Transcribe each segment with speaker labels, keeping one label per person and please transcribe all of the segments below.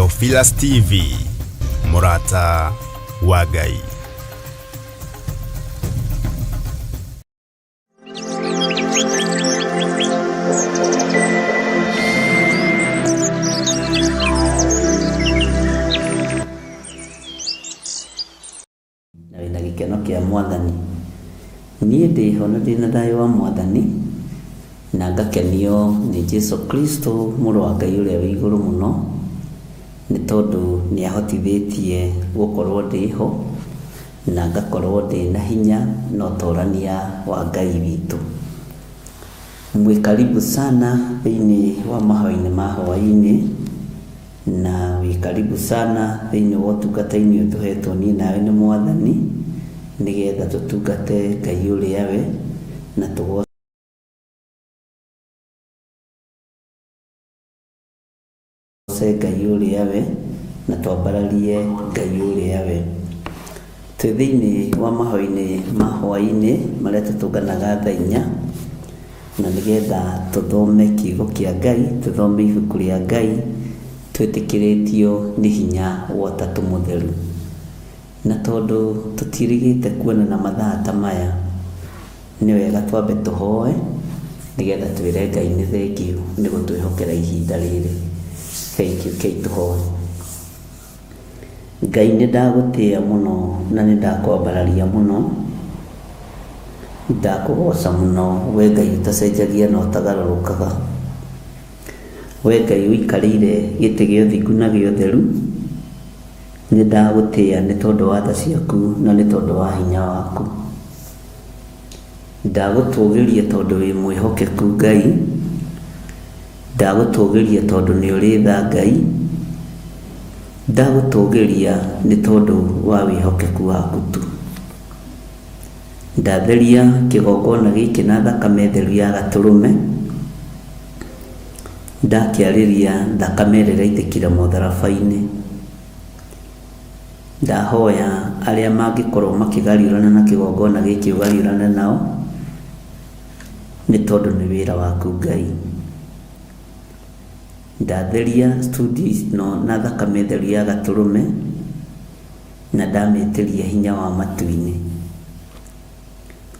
Speaker 1: Theophilus TV, mũrata wa Ngai.
Speaker 2: Na wĩna gĩkeno kĩa Mwathani. Niĩ ndĩho na ndĩna thayũ wa Mwathani, na ngakenio nĩ Jesu Kristo mũrũ wa Ngai ũrĩa wĩ igũrũ mũno, nĩ tondũ nĩ ahotithĩtie gũkorwo ndĩho, na ngakorwo ndĩna hinya na ũtorania wa Ngai witũ. Mwĩ karibu sana thĩinĩ wa mahoya-inĩ ma hwaĩ-inĩ, na wĩ karibu sana thĩinĩ wa ũtungata-inĩ ũyũ tũhetwo niĩ nawe nĩ Mwathani, nĩgetha tũtungate Ngai ũrĩa we, na tũgoce Ngai ũrĩa we, na twambararie Ngai ũrĩa we. Twĩ thĩinĩ wa mahoya-inĩ ma hwaĩ-inĩ marĩa tũtũnganaga thaa inya, na nĩgetha tũthome kiugo kĩa Ngai, tũthome ibuku rĩa Ngai, twĩtĩkĩrĩtio nĩ hinya wa Ũtatũ Mũtheru. Na tondũ tũtiĩrĩgĩte kuonana mathaa ta maya, nĩ wega twambe tũhoe, nĩgetha twĩre Ngai nĩ thengiũ nĩ gũtwĩhokera ihinda rĩrĩ. Thank you, kei tũhoe. Ngai nĩ ndagũtĩĩa mũno na nĩ ndakwambararia mũno, ndakũgoca mũno we Ngai ũtacenjagia na ũtagarũrũkaga. We Ngai ũikarĩire gĩtĩ gĩa ũthingu na gĩa ũtheru, nĩ ndagũtĩĩa nĩ tondũ wa tha ciaku na nĩ tondũ wa hinya waku. Ndagũtũgĩria tondũ wĩ mwĩhokeku Ngai, ndagũtũgĩria tondũ nĩ ũrĩ tha Ngai, ndagũtũgĩria nĩ tondũ wa wĩhokeku waku tu. Ndatheria kĩgongona gĩkĩ na thakame theru ya gatũrũme, ndakĩarĩria thakame ĩrĩa ĩraitĩkire mũtharaba-inĩ. Ndahoya arĩa mangĩkorwo makĩgariũrana na kĩgongona gĩkĩ ũgariũrane nao, nĩ tondũ nĩ wĩra waku Ngai. Ndatheria studio ĩno na thakame theru ya gatũrũme, na ndamĩtĩria hinya wa matu-inĩ.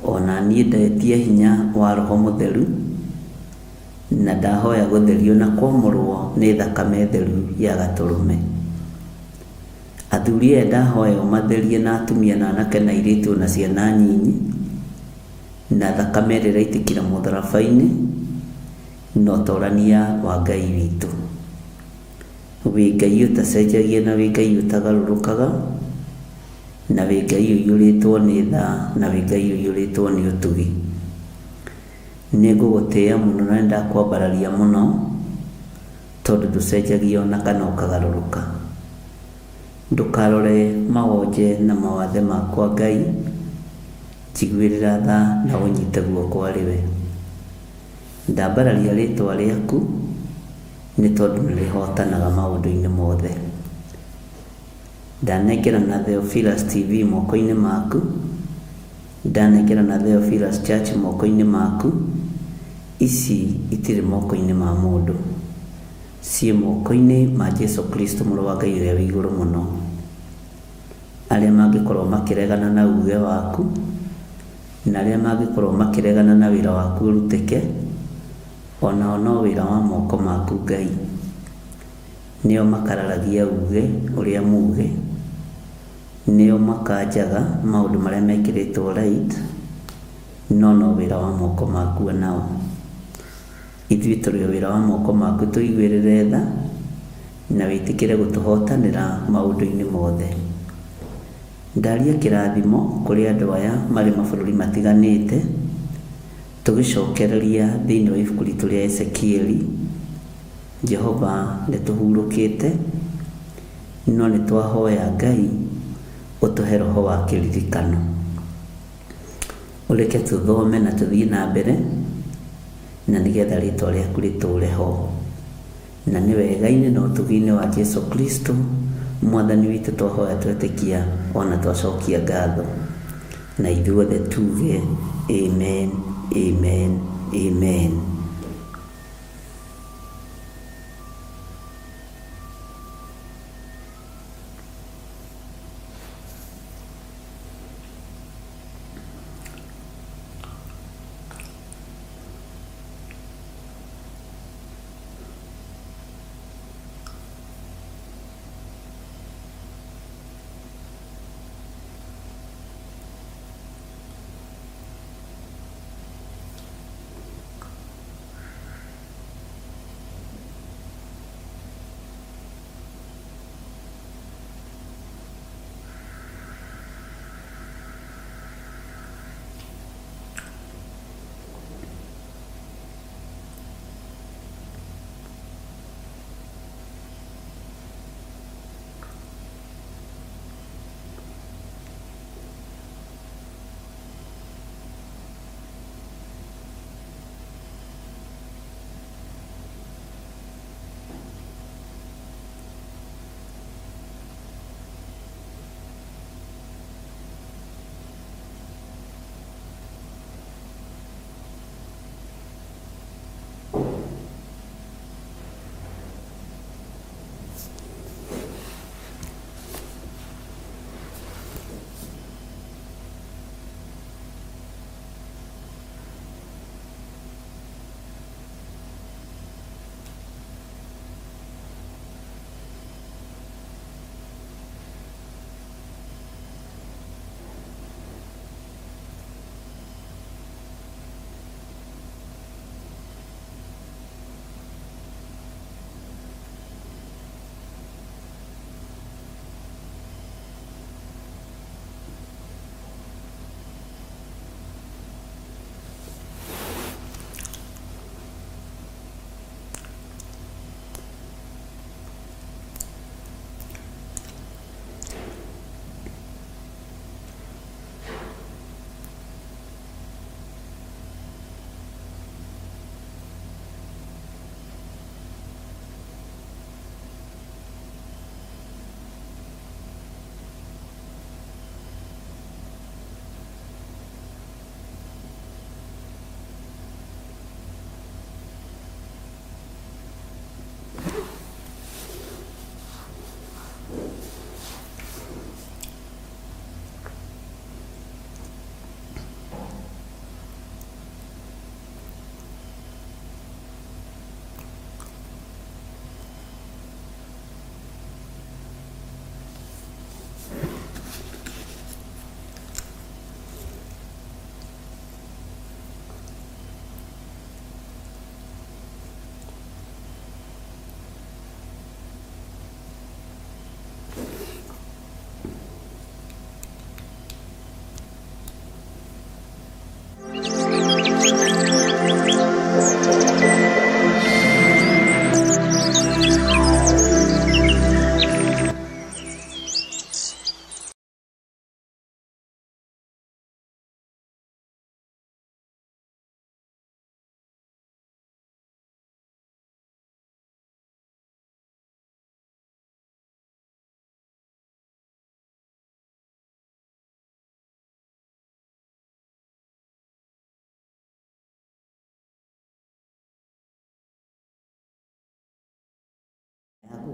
Speaker 2: Ona niĩ ndetia hinya wa Roho Mũtheru, na ndahoya gũtherio na kwamũrwo nĩ thakame theru ya gatũrũme. Athuri aya ndahoya ũmatherie na atumia na anake na airĩtu ona ciana nyinyi, na thakame ĩrĩa ĩraitĩkĩra mũtharaba-inĩ, na ũtorania wa Ngai witũ. Wĩ Ngai ũtacenjagia na wĩ Ngai ũtagarũrũkaga, na wĩ Ngai ũiyũrĩtwo nĩ tha, na wĩ Ngai ũiyũrĩtwo nĩ ũtugi. Nĩ ngũgũtĩĩa mũno na nĩ ndakwambararia mũno, tondũ ndũcenjagia ona kana ũkagarũrũka. Ndũkarore mawonje na mawathe makwa Ngai, njiguĩrĩra tha na ũnyite guoko arĩ we. Ndambararia rĩtwa rĩaku, nĩ tondũ nĩ rĩhotanaga maũndũ-inĩ mothe. Ndanengerana Theophilus TV moko-inĩ maku, ndanengerana Theophilus Church moko-inĩ maku, ici itirĩ moko-inĩ ma mũndũ, ciĩ moko-inĩ ma Jesu Kristo mũrũ wa Ngai ũrĩa wĩ igũrũ mũno. Arĩa mangĩkorwo makĩregana na uge waku, na arĩa mangĩkorwo makĩregana na wĩra waku ũrutĩke, onao no wĩra wa moko maku Ngai. Nĩo makararagia uuge ũrĩa muuge, nĩo makanjaga maũndũ marĩa mekĩrĩtwo right, no no wĩra wa moko maku onao. Ithuĩ tũrĩ o wĩra wa moko maku tũiguĩrĩre tha, na wĩtĩkĩre gũtũhotanĩra maũndũ-inĩ mothe. Ndaria kĩrathimo kũrĩ andũ aya marĩ mabũrũri matiganĩte, tũgĩcokereria thĩinĩ wa ibuku ritũ rĩa Ezekieli, Jehova nĩ tũhurũkĩte, no nĩ twahoya Ngai ũtũhe roho wa kĩririkano. Ũreke tũthome na tũthiĩ na mbere, na nĩgetha rĩtwa rĩaku rĩtũre ho. Na nĩ wega-inĩ na ũtugi-inĩ wa Jesu Kristo, Mwathani witũ twahoya twetĩkia ona twacokia ngatho. Na ithuothe tuge amen, amen, amen.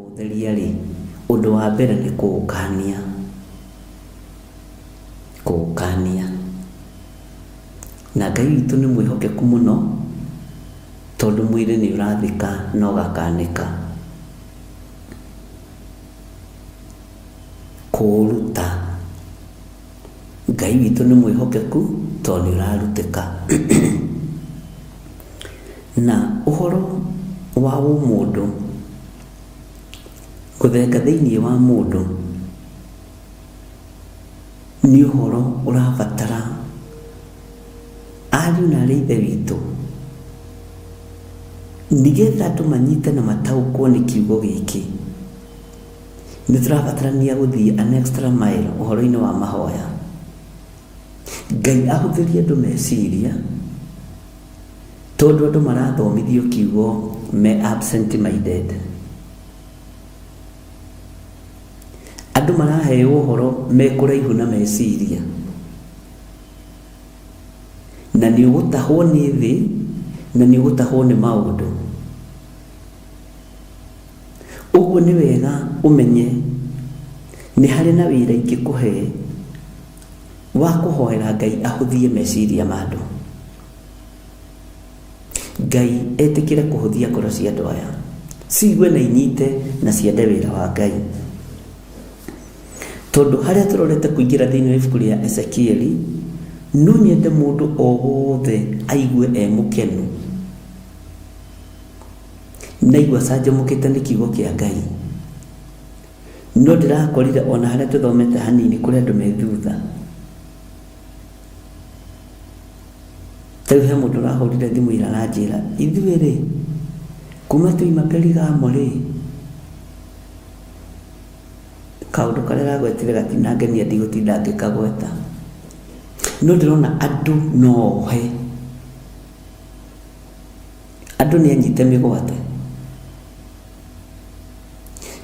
Speaker 2: Kũũtheria rĩ, ũndũ wa mbere nĩ kũũkania, kũũkania. Na Ngai witũ nĩ mwĩhokeku mũno, tondũ mwĩrĩ nĩ ũrathĩka na ũgakanĩka. Kũũruta. Ngai witũ nĩ mwĩhokeku tondũ nĩ ũrarutĩka. Na ũhoro wa ũmũndũ, gũthenga thĩinĩ wa mũndũ nĩ ũhoro ũrabatara ariũ na aarĩ a Ithe witũ, nĩgetha andũ manyite na mataũkwo nĩ kiugo gĩkĩ, nĩ tũrabatarania gũthiĩ an extra mile ũhoro-inĩ wa mahoya. Ngai ahũthĩrie andũ meciria, tondũ andũ marathomithio kiugo me absent minded. Andũ maraheo ũhoro me kũraihu na meciria. Na nĩ ũgũtahwo nĩ thĩ, na nĩ ũgũtahwo nĩ maũndũ. Ũguo nĩ wega ũmenye nĩ harĩ na wĩra ingĩkũhe wa kũhoera Ngai ahũthie meciria ma andũ. Ngai etĩkĩre kũhũthia ngoro cia andũ aya, ciigue na inyite na ciende wĩra wa Ngai. Tondũ harĩa tũrorete kũingĩra thĩinĩ wa ibuku rĩa Ezekieli, no nyende mũndũ o wothe aigue e mũkenu na aigue acanjamũkĩte nĩ kiugo kĩa Ngai. No ndĩrakorire ona harĩa tũthomete hanini kũrĩ andũ me thutha. Ta rĩu he mũndũ ũrahũrire thimũ ira aranjĩra, ithuĩ rĩ, kuma twaima Perigamo rĩ, kaũndũ karĩa aragwetire gatinangenia ndigũtinda ngĩkagweta. No ndĩrona andũ no ohe, andũ nĩ anyite mĩgwate.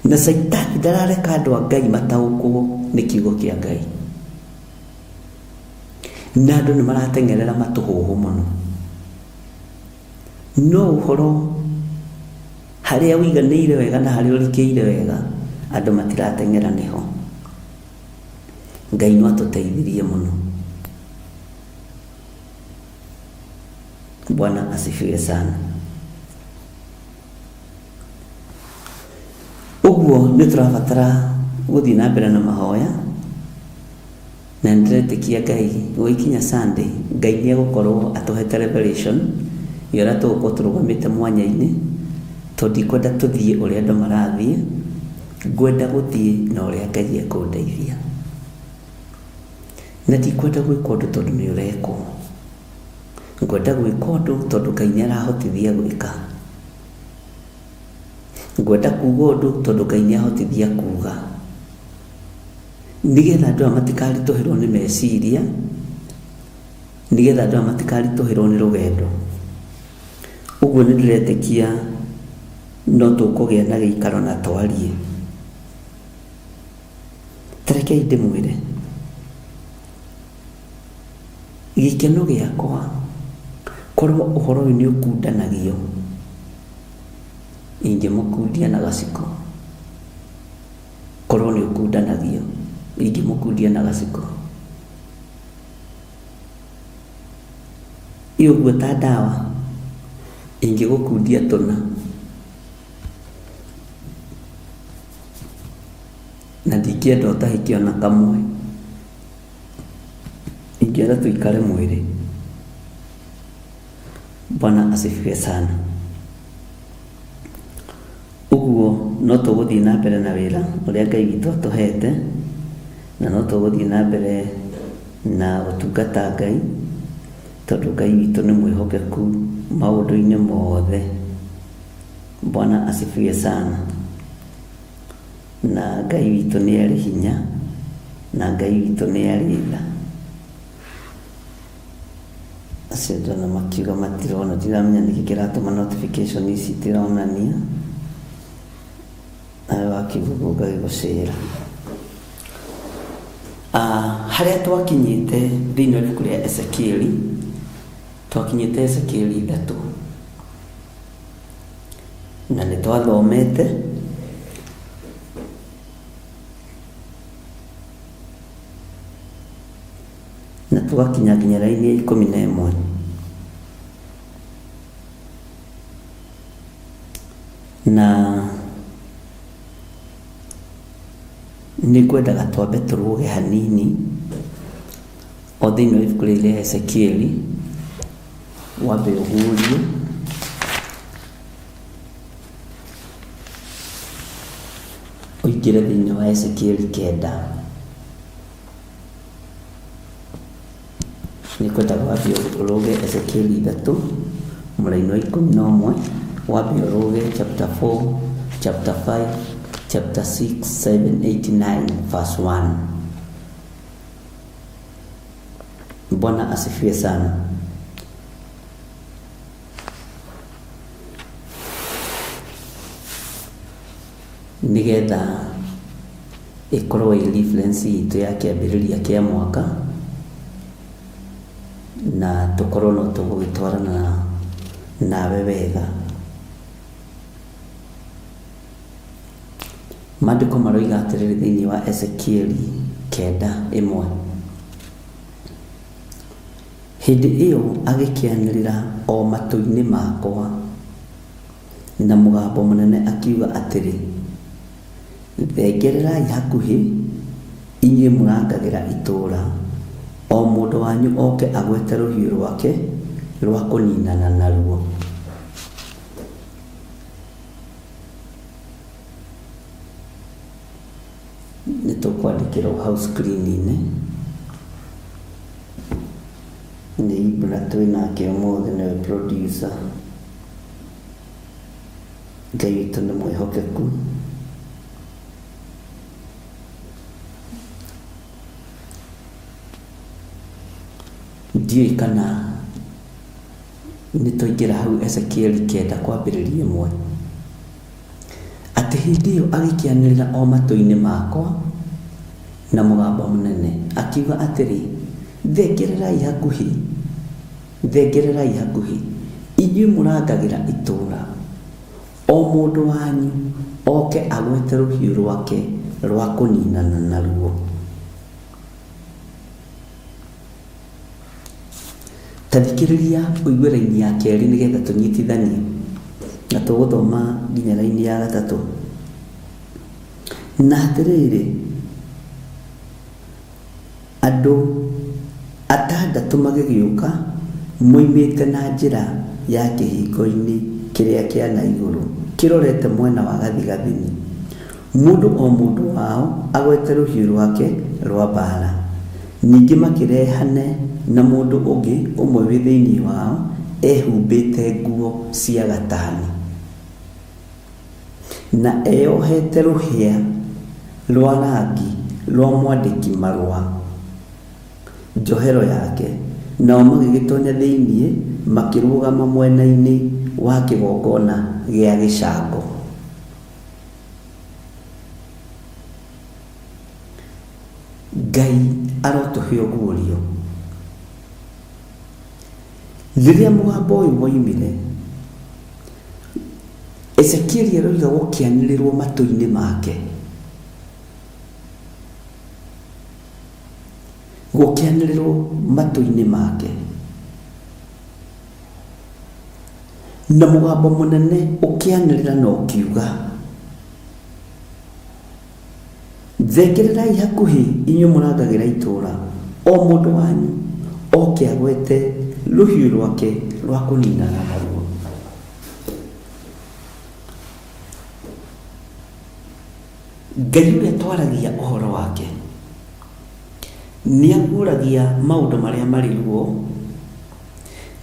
Speaker 2: Na Caitani ndarareka andũ a Ngai mataũkwo nĩ kiugo kĩa Ngai. Na andũ nĩ marateng'erera matũhũhũ mũno. No ũhoro harĩa ũiganĩire wega na harĩa ũrikĩire wega, andũ matirateng'era nĩho. Ngai no atũteithirie mũno. Bwana asifiwe sana. Ũguo nĩ tũrabatara gũthiĩ na mbere na mahoya, na nĩ ndĩretĩkia Ngai gũgĩkinya Sunday, Ngai nĩ egũkorwo atũhete revelation ya ũrĩa tũgũkorwo tũrũgamĩte mwanya-inĩ, tondũ ndikwenda tũthiĩ ũrĩa andũ marathiĩ, ngwenda gũthiĩ na ũrĩa Ngai ekũndeithia. Na ndikwenda gwĩka ũndũ tondũ nĩ ũrekwo, ngwenda gwĩka ũndũ tondũ Ngai nĩ arahotithia gwĩka. Ngwenda kuga ũndũ tondũ Ngai nĩ ahotithia kuga. Nĩgetha andũ aya matikaritũhĩrwo nĩ meciria, nĩgetha andũ aya matikaritũhĩrwo nĩ rũgendo. Ũguo nĩ ndĩretĩkia no tũkũgĩa na gĩikaro na twarie. Ta rekei ndĩmwĩre, gĩkeno gĩakwa korwo ũhoro ũyũ nĩ ũkundanagio, ingĩmũkundia na gaciko. Korwo nĩ ũkundanagio, ingĩmũkundia na gaciko. Ĩ ũguo ta ndawa, ingĩgũkundia tũna. Na ndingĩenda ũtahĩke ona kamwe. Ingĩenda tũikare mwĩrĩ. Bwana asifiwe sana. Ũguo no tũgũthiĩ na mbere na wĩra ũrĩa Ngai witũ atũhete, na no tũgũthiĩ na mbere na gũtungata Ngai, tondũ Ngai witũ nĩ mwĩhokeku maũndũ-inĩ mothe. Bwana asifiwe sana. Na Ngai witũ nĩ arĩ hinya, na Ngai witũ nĩ arĩ tha. Acio ndona makiuga matirona, ndiramenya nĩkĩ kĩratũma notification ici itironania. Nawe wakiuga ũguo ngagĩgũcĩra. Harĩa twakinyĩte thĩinĩ wa ibuku rĩa Ezekieli, twakinyĩte Ezekieli 3. Na nĩ twathomete. Tũgakinya nginya raini ya 11. Na nĩ ngwendaga twambe tũrũge hanini o thĩinĩ wa ibuku rĩrĩ rĩa Ezekieli, wambe ũguũrie ũingĩre thĩinĩ wa Ezekieli 9. Nĩ ngwendaga wambe ũrũge Ezekieli 3 mũraini wa 11, wambe ũrũge chapter 4, chapter 5, chapter 6, 7, 8, 9 verse 1. Bwana asifiwe sana. Nĩgetha ĩkorwo ĩ reference itũ ya kĩambĩrĩria kĩa mwaka, na tũkorwo no tũgũgĩtwarana nawe wega. Maandĩko maroiga atĩrĩrĩ thĩinĩ wa Ezekieli 9:1, hĩndĩ ĩyo agĩkĩanĩrĩra o matũ-inĩ makwa na mũgambo mũnene akiuga atĩrĩ, thengererai hakuhĩ inyuĩ mũrangagĩra itũũra, o mũndũ wanyu oke agwete rũhiũ rwake rwa kũninana naruo. Nĩ tũkwandĩkĩrwo hau screen-inĩ. Nĩ Ibra twĩ nake ũmũthĩ nĩwe producer. Ngai witũ nĩ mwĩhokeku. Ndiũĩ kana nĩ twaingĩra hau Ezekieli 9 kwambĩrĩria 1. Atĩ hĩndĩ ĩyo agĩkĩanĩrĩra o matũ-inĩ makwa na mũgambo mũnene akiuga atĩrĩ, thengererai hakuhĩ, thengererai hakuhĩ, inyuĩ mũrangagĩra itũũra, o mũndũ wanyu oke agwete rũhiũ rwake rwa kũninana naruo. Ta thikĩrĩria ũigue raini ya kerĩ nĩgetha tũnyitithanie, na tũgũthoma nginya raini ya gatatũ. Na atĩrĩrĩ, andũ atandatũ magĩgĩũka moimĩte na njĩra ya kĩhingo-inĩ kĩrĩa kĩa na igũrũ kĩrorete mwena wa gathigathini, mũndũ o mũndũ wao agwete rũhiũ rwake rwa mbaara. Ningĩ makĩrehane na mũndũ ũngĩ ũmwe wĩ thĩinĩ wao ehumbĩte nguo cia gatani na eyohete rũhĩa rwa rangi rwa mwandĩki marũa njohero yake, nao magĩgĩtonya thĩinĩ makĩrũgama mwena-inĩ wa kĩgongona gĩa gĩcango. Ngai arotũhe ũguũrio. Rĩrĩa mũgambo ũyũ woimire, Ezekieli aroiga gũkĩanĩrĩrwo matũ-inĩ make. Gũkĩanĩrĩrwo matũ-inĩ make. Na mũgambo mũnene ũkĩanĩrĩra na ũkiuga, thengererai hakuhĩ inyuĩ mũrangagĩra itũũra, o mũndũ wanyu oke agwete rũhiũ rwake rwa kũninana naruo. Ngai ũrĩa twaragia ũhoro wake nĩ aguũragia maũndũ marĩa marĩ ruo,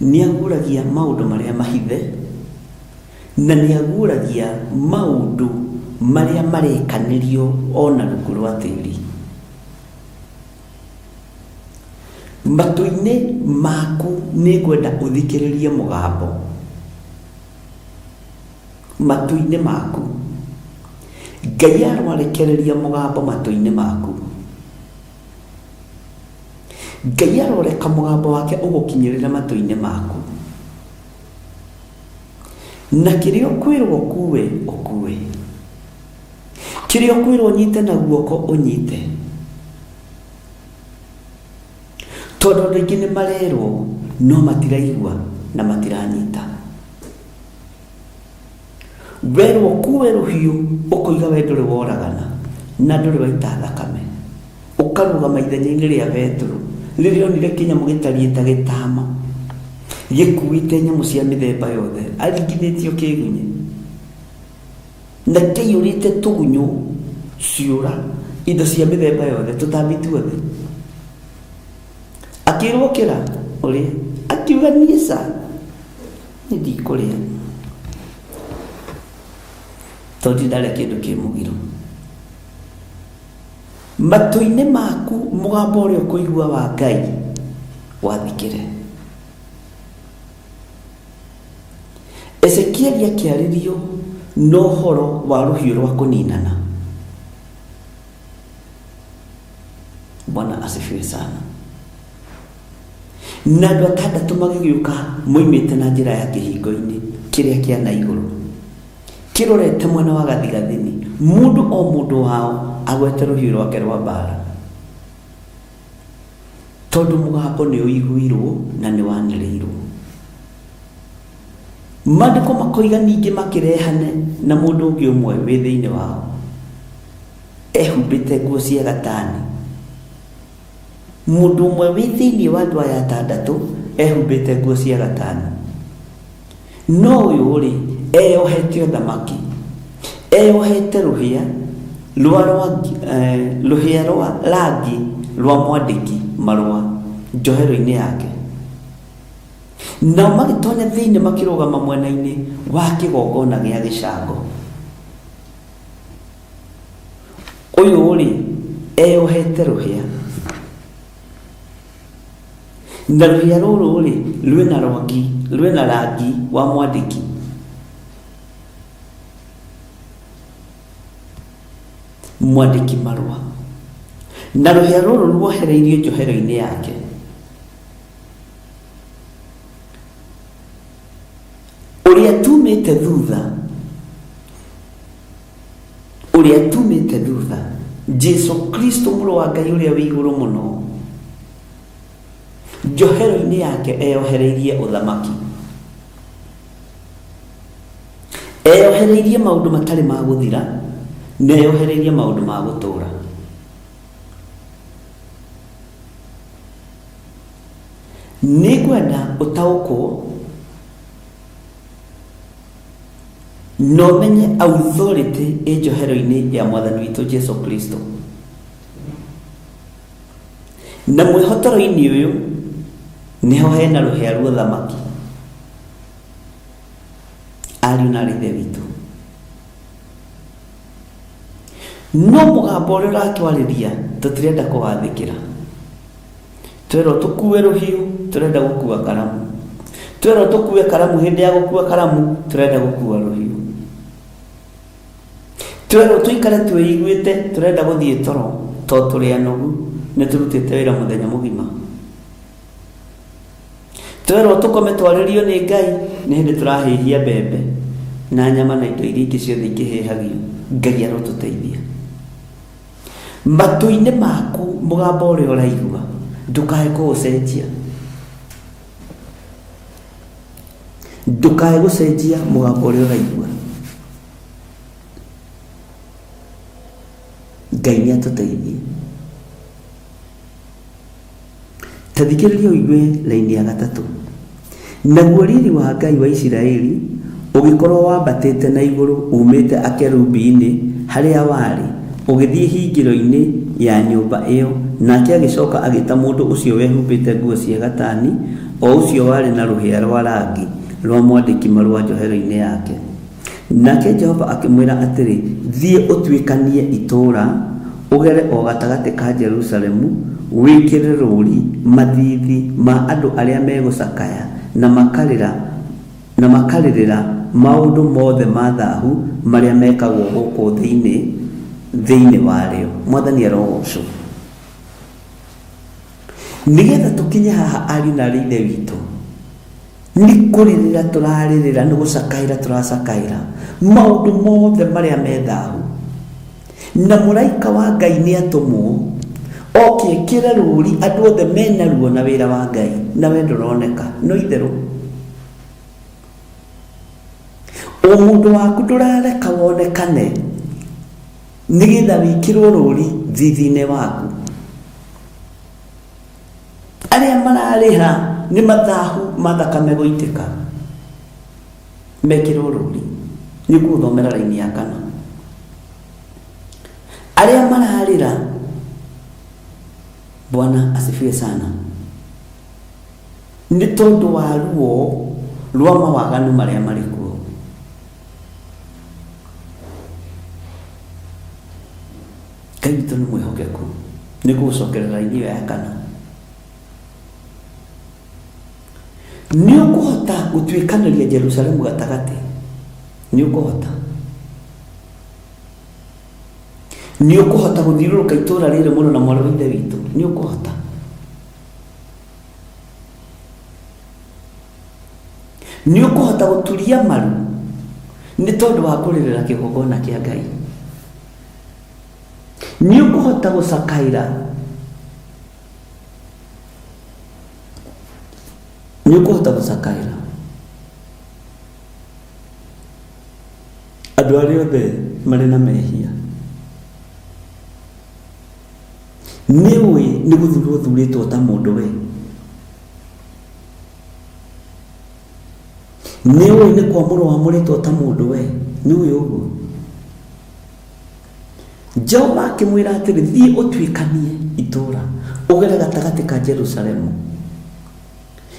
Speaker 2: nĩ aguũragia maũndũ marĩa mahithe, na nĩ aguũragia maũndũ marĩa marekanĩrio ona rungu rwa tĩri. Matũ-inĩ maku nĩ ngwenda ũthikĩrĩrie mũgambo. Matũ-inĩ maku. Ngai arorekereria mũgambo matũ-inĩ maku. Ngai aroreka mũgambo wake ũgũkinyĩrĩre matũ-inĩ maku. Na kĩrĩa ũkwĩrwo ũkue, ũkue. Kĩrĩa ũkwĩrwo ũnyite na guoko, ũnyite. Tondũ andũ aingĩ nĩ marerwo no matiraigua na matiranyita. Werwo kuwe rũhiũ ũkoiga we ndũrĩ woragana na ndũrĩ waita thakame. Ũkarũgama ithenya-inĩ rĩa Petero rĩrĩa onire kĩnyamũ gĩtariĩ ta gĩtama gĩkuĩte nyamũ cia mĩthemba yothe aringithĩtio kĩgunyĩ na kĩiyũrĩte tũgunyũ, ciũra, indo cia mĩthemba yothe, tũtambi tuothe. Akĩrwo kĩra ũrĩe, akiuga niĩ ca niĩ ndikũrĩa tondũ ndarĩa kĩndũ kĩ mũgiro. Matũ-inĩ maku mũgambo ũrĩa ũkũigua wa Ngai wathĩkĩre. Ezekieli akĩarĩrio na ũhoro wa rũhiũ rwa kũninana. Bwana asifiwe sana. Na andũ atandatũ magĩgĩũka moimĩte na njĩra ya kĩhingo-inĩ kĩrĩa kĩa na igũrũ kĩrorete mwena wa gathigathini, mũndũ o mũndũ wao agwete rũhiũ rwake rwa mbara, tondũ mũgambo nĩ ũiguirwo na nĩ wanĩrĩirwo. Maandĩko makoiga ningĩ makĩrehane na mũndũ ũngĩ ũmwe wĩ thĩinĩ wao ehumbĩte nguo cia gatani. Mũndũ ũmwe wĩ thĩinĩ wa andũ aya atandatũ ehumbĩte nguo cia gatani. No ũyũ-rĩ, eyohete ũthamaki, eyohete rũhĩa rwa rwangi, rũhĩa rwa rangi rwa mwandĩki marũa njohero-inĩ yake. Nao magĩtonya thĩinĩ makĩrũgama mwena-inĩ wa kĩgongona gĩa gĩcango. Ũyũ-rĩ, eyohete rũhĩa, na rũhĩa rũrũ-rĩ, rwĩna rwangi, rwĩna rangi wa mwandĩki. Mwandĩki marũa. Na rũhĩa rũrũ ruohereirio njohero-inĩ yake. Ũrĩa tumĩte thutha, ũrĩa tumĩte thutha, Jesu Kristo mũrũ wa Ngai ũrĩa wĩ igũrũ mũno, njohero-inĩ yake eyohereirie ũthamaki, eyohereirie maũndũ matarĩ ma gũthira, na eyohereirie maũndũ ma gũtũũra. Nĩngwenda ũtaũkwo na ũmenye authority ĩ njohero-inĩ ya mwathani witũ Jesu Kristo. Na mwĩhotoro-inĩ ũyũ nĩho hena rũhĩa rwa ũthamaki. Ariũ na aarĩ a Ithe witũ. No mũgambo ũrĩa ũratwarĩria tũtirenda kũwathĩkĩra. Twerwo tũkue rũhiũ, tũrenda gũkua karamu. Twerwo tũkue karamu, hĩndĩ ya gũkua karamu, tũrenda gũkua rũhiũ. Twerwo tũikare twĩiguĩte, tũrenda gũthiĩ toro, tondũ tũrĩ anogu, nĩ tũrutĩte wĩra mũthenya mũgima. Twerwo tũkome twarĩrio nĩ Ngai, nĩ hĩndĩ tũrahĩhia mbembe na nyama na indo iria ingĩ ciothe ingĩhĩhagio. Ngai arotũteithia. Matũ-inĩ maku mũgambo ũrĩa ũraigua ndũkae kũũcenjia. Ndũkae gũcenjia mũgambo ũrĩa ũraigua. Ngai nĩ atũteithie. Ta thikĩrĩria ũigue raini ya gatatũ. Naguo riri wa Ngai wa Isiraeli ũgĩkorwo wambatĩte na igũrũ uumĩte akerubi-inĩ harĩa warĩ, ũgĩthiĩ hingĩro-inĩ ya nyũmba ĩyo, nake agĩcoka agĩta mũndũ ũcio wehumbĩte nguo cia gatani, o ũcio warĩ na rũhĩa rwa rangi rwa mwandĩki-marũa njohero-inĩ yake. Nake Jehova akĩmwĩra atĩrĩ, Thiĩ ũtuĩkanie itũũra, ũgere o gatagatĩ ka Jerusalemu, wĩkĩre rũũri mathiithi ma andũ arĩa megũcakaya na makarĩra, na makarĩrĩra maũndũ mothe ma thahu marĩa mekagwo gũkũ thĩinĩ, thĩinĩ warĩo. Mwathani arogoocwo. Nĩgetha tũkinye haha ariũ na aarĩ a Ithe witũ, nĩ kũrĩrĩra tũrarĩrĩra, nĩ gũcakaĩra tũracakaĩra maũndũ mothe marĩa me thahu. Na mũraika wa Ngai nĩ atũmwo, Oke ekĩre rũri andũ othe mena ruo na wĩra wa Ngai, na we ndũroneka. No itherũ ũmũndũ waku ndũrareka wonekane nĩgetha wĩkĩrwo rũri thithi-inĩ waku. Arĩa mararĩha nĩ mathahu ma thakame gũitĩka mekĩrwo rũri. Nĩ ngũgũthomera raini ya kana. Arĩa mararĩra, Bwana asifiwe sana, nĩ tondũ wa ruo rwa mawaganu marĩa marĩ kuo. Ngai witũ nĩ mwĩhokeku. Nĩ ngũgũcokerera raini ĩyo ya kana. Nĩ ũkũhota gũtuĩkanĩria Jerusalemu gatagatĩ? Nĩ ũkũhota? Nĩ ũkũhota gũthiũrũrũka itũũra rĩrĩ mũno na mwarĩ wa ithe witũ? Nĩ ũkũhota? Nĩ ũkũhota gũturia maru nĩ tondũ wa kũrĩrĩra kĩgongona kĩa Ngai? Nĩ ũkũhota gũcakaĩra? Nĩ ũkũhota gũcakaĩra andũ arĩa othe marĩ na mehia? Nĩ ũĩ nĩ gũthurwo ũthurĩtwo ta mũndũ we? Nĩ ũĩ nĩ kwamũrwo wamũrĩtwo ta mũndũ we? Nĩ ũĩ ũguo? Jehova akĩmwĩra atĩrĩ, thiĩ ũtuĩkanie itũũra, ũgere gatagatĩ ka Jerusalemu.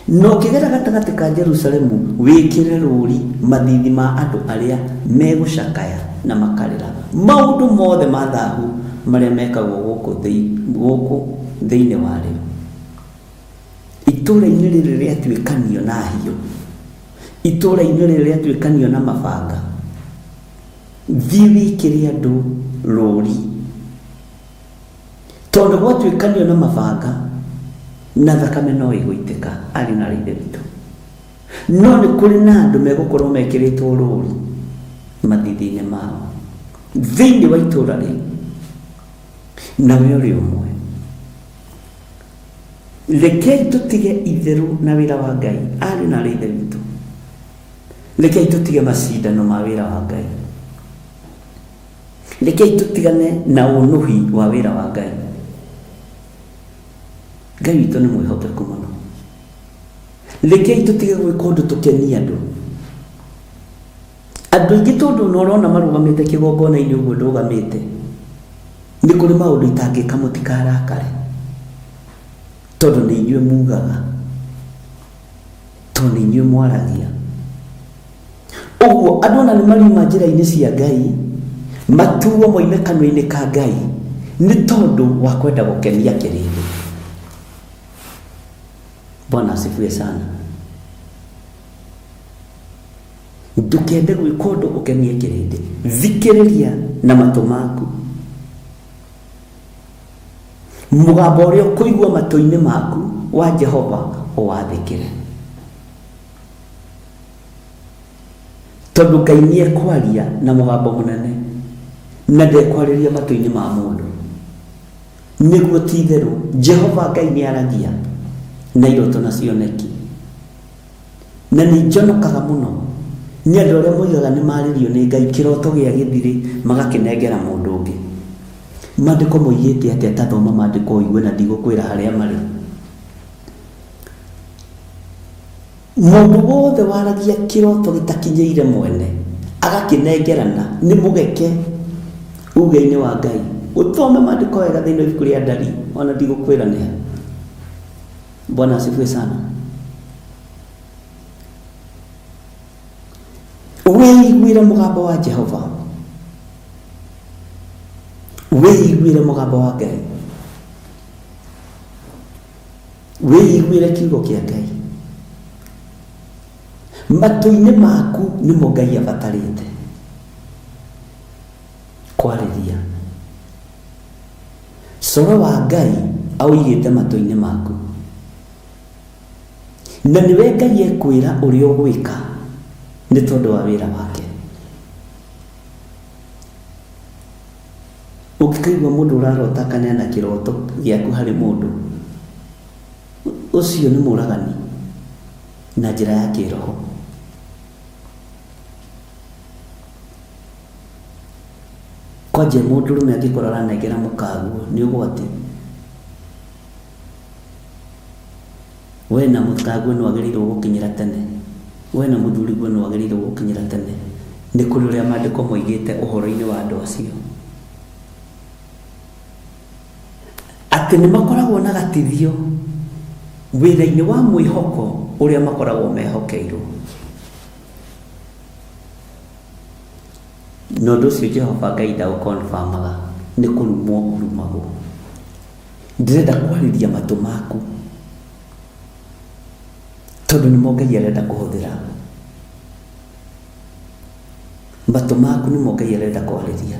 Speaker 2: Na ũkĩgera gatagatĩ ka Jerusalemu, wĩkĩre rũũri mathiithi ma andũ arĩa megũcakaya na makarĩra maũndũ mothe ma thahu marĩa mekagwo gũkũ thĩinĩ warĩo. Itũũra-inĩ rĩrĩ rĩatuĩkanio na hiũ, itũũra-inĩ rĩrĩ rĩatuĩkanio na mabanga, thiĩ wĩkĩre andũ rũũri. Tondũ gwatuĩkanio na mabanga na thakame no ĩgũitĩka, ariũ na aarĩ a Ithe witũ. No nĩ kũrĩ na andũ megũkorwo mekĩrĩtwo rũũri mathithi-inĩ mao thĩinĩ wa itũũra rĩu, nawe ũrĩ ũmwe. Rekei tũtige itherũ na wĩra wa Ngai, ariũ na aarĩ a Ithe witũ. Rekei tũtige macindano ma wĩra wa Ngai. Rekei tũtigane na ũnũhi wa wĩra wa Ngai. Ngai witũ nĩ mwĩhokeku mũno. Rekei tũtige gwĩka ũndũ tũkenie andũ. Andũ aingĩ tondũ ona ũrona marũgamĩte kĩgongona-inĩ ũguo ndũgamĩte, nĩ kũrĩ maũndũ itangĩka mũtikarakare, tondũ nĩ inyuĩ mugaga, tondũ nĩ inyuĩ mwaragia. Ũguo andũ ona nĩ mariuma njĩra-inĩ cia Ngai, matuo moime kanua-inĩ ka Ngai, nĩ tondũ wa kwenda gũkenia kĩrĩndĩ. Bwana asifiwe sana. Ndũkende gwĩka ũndũ ũkenie kĩrĩndĩ, thikĩrĩria na matũ maku. Mũgambo ũrĩa ũkũigua matũ-inĩ maku wa Jehova ũwathĩkĩre. Tondũ Ngai nĩ ekwaria na mũgambo mũnene, na ndekwarĩria matũ-inĩ ma mũndũ. Nĩguo ti itherũ, Jehova Ngai nĩ aragia na iroto na cioneki. Na nĩ njonokaga mũno nĩ andũ arĩa moigaga nĩ marĩrio nĩ Ngai kĩroto gĩa gĩthirĩ magakĩnengera mũndũ ũngĩ. Maandĩko moigĩte atĩa? Ta thoma maandĩko ũigue na ndigũkwĩra harĩa marĩ. Mũndũ wothe waragia kĩroto gĩtakinyĩire mwene agakĩnengerana nĩ mũgeke uge-inĩ wa Ngai. Ũthome maandĩko wega thĩinĩ wa ibuku rĩa Ndari, ona ndigũkwĩra nĩ ha. Bwana asifiwe sana. Wĩiguĩre mũgambo wa Jehova, wĩiguĩre mũgambo wa Ngai, wĩiguĩre kiugo kĩa Ngai. Matũ-inĩ maku nĩmo Ngai abatarĩte kwarĩria. Coro wa Ngai aũigĩte matũ-inĩ maku. Na nĩwe Ngai ekwĩra ũrĩa ũgwĩka nĩ tondũ wa wĩra wake. Ũngĩkaigua mũndũ ũrarota akaneana kĩroto gĩaku harĩ mũndũ, ũcio nĩ mũragani na njĩra ya kĩroho. Kwanja mũndũrũme angĩkorwo aranengera mũkaguo nĩ ũgwati. We na mũkaguo nĩ wagĩrĩirwo gũkinyĩra tene. We na mũthuriguo nĩ wagĩrĩirwo gũkinyĩra tene. Nĩ kũrĩ ũrĩa maandĩko moigĩte ũhoro-inĩ wa andũ acio. Atĩ nĩ makoragwo na gatithio wĩra-inĩ wa mwĩhoko ũrĩa makoragwo mehokeirwo. Na ũndũ ũcio Jehova Ngai ndaũkonbamaga, nĩ kũrumwo ũrumagwo. Ndĩrenda kwarĩria matũ maku, tondũ nĩmo Ngai arenda kũhũthĩra. Matũ maku nĩmo Ngai arenda kwarĩria.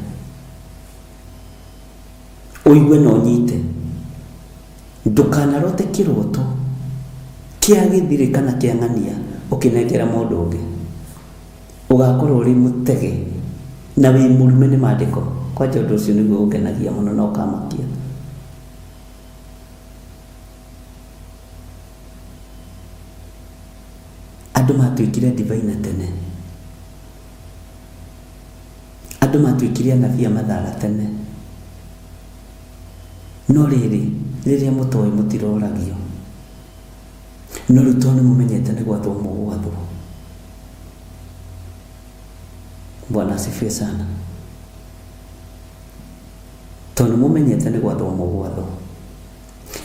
Speaker 2: Ũigue na ũnyite. Ndũkanarote kĩroto kĩa gĩthirĩ kana kĩa ng'ania ũkĩnengera mũndũ ũngĩ. Ũgakorwo ũrĩ mũtege na wĩ mũrume nĩ maandĩko. Kwanja ũndũ ũcio nĩguo ũngenagia mũno na ũkamakia. Andũ matuĩkire ndivai na tene. Andũ matuĩkire anabii a mathara tene. No rĩrĩ, rĩrĩa mũtoĩ mũtiroragio. No rĩu tondũ nĩ mũmenyete nĩ gwathwo mũgwathwo. Bwana asifiwe sana. Tondũ nĩ mũmenyete nĩ gwathwo mũgwathwo.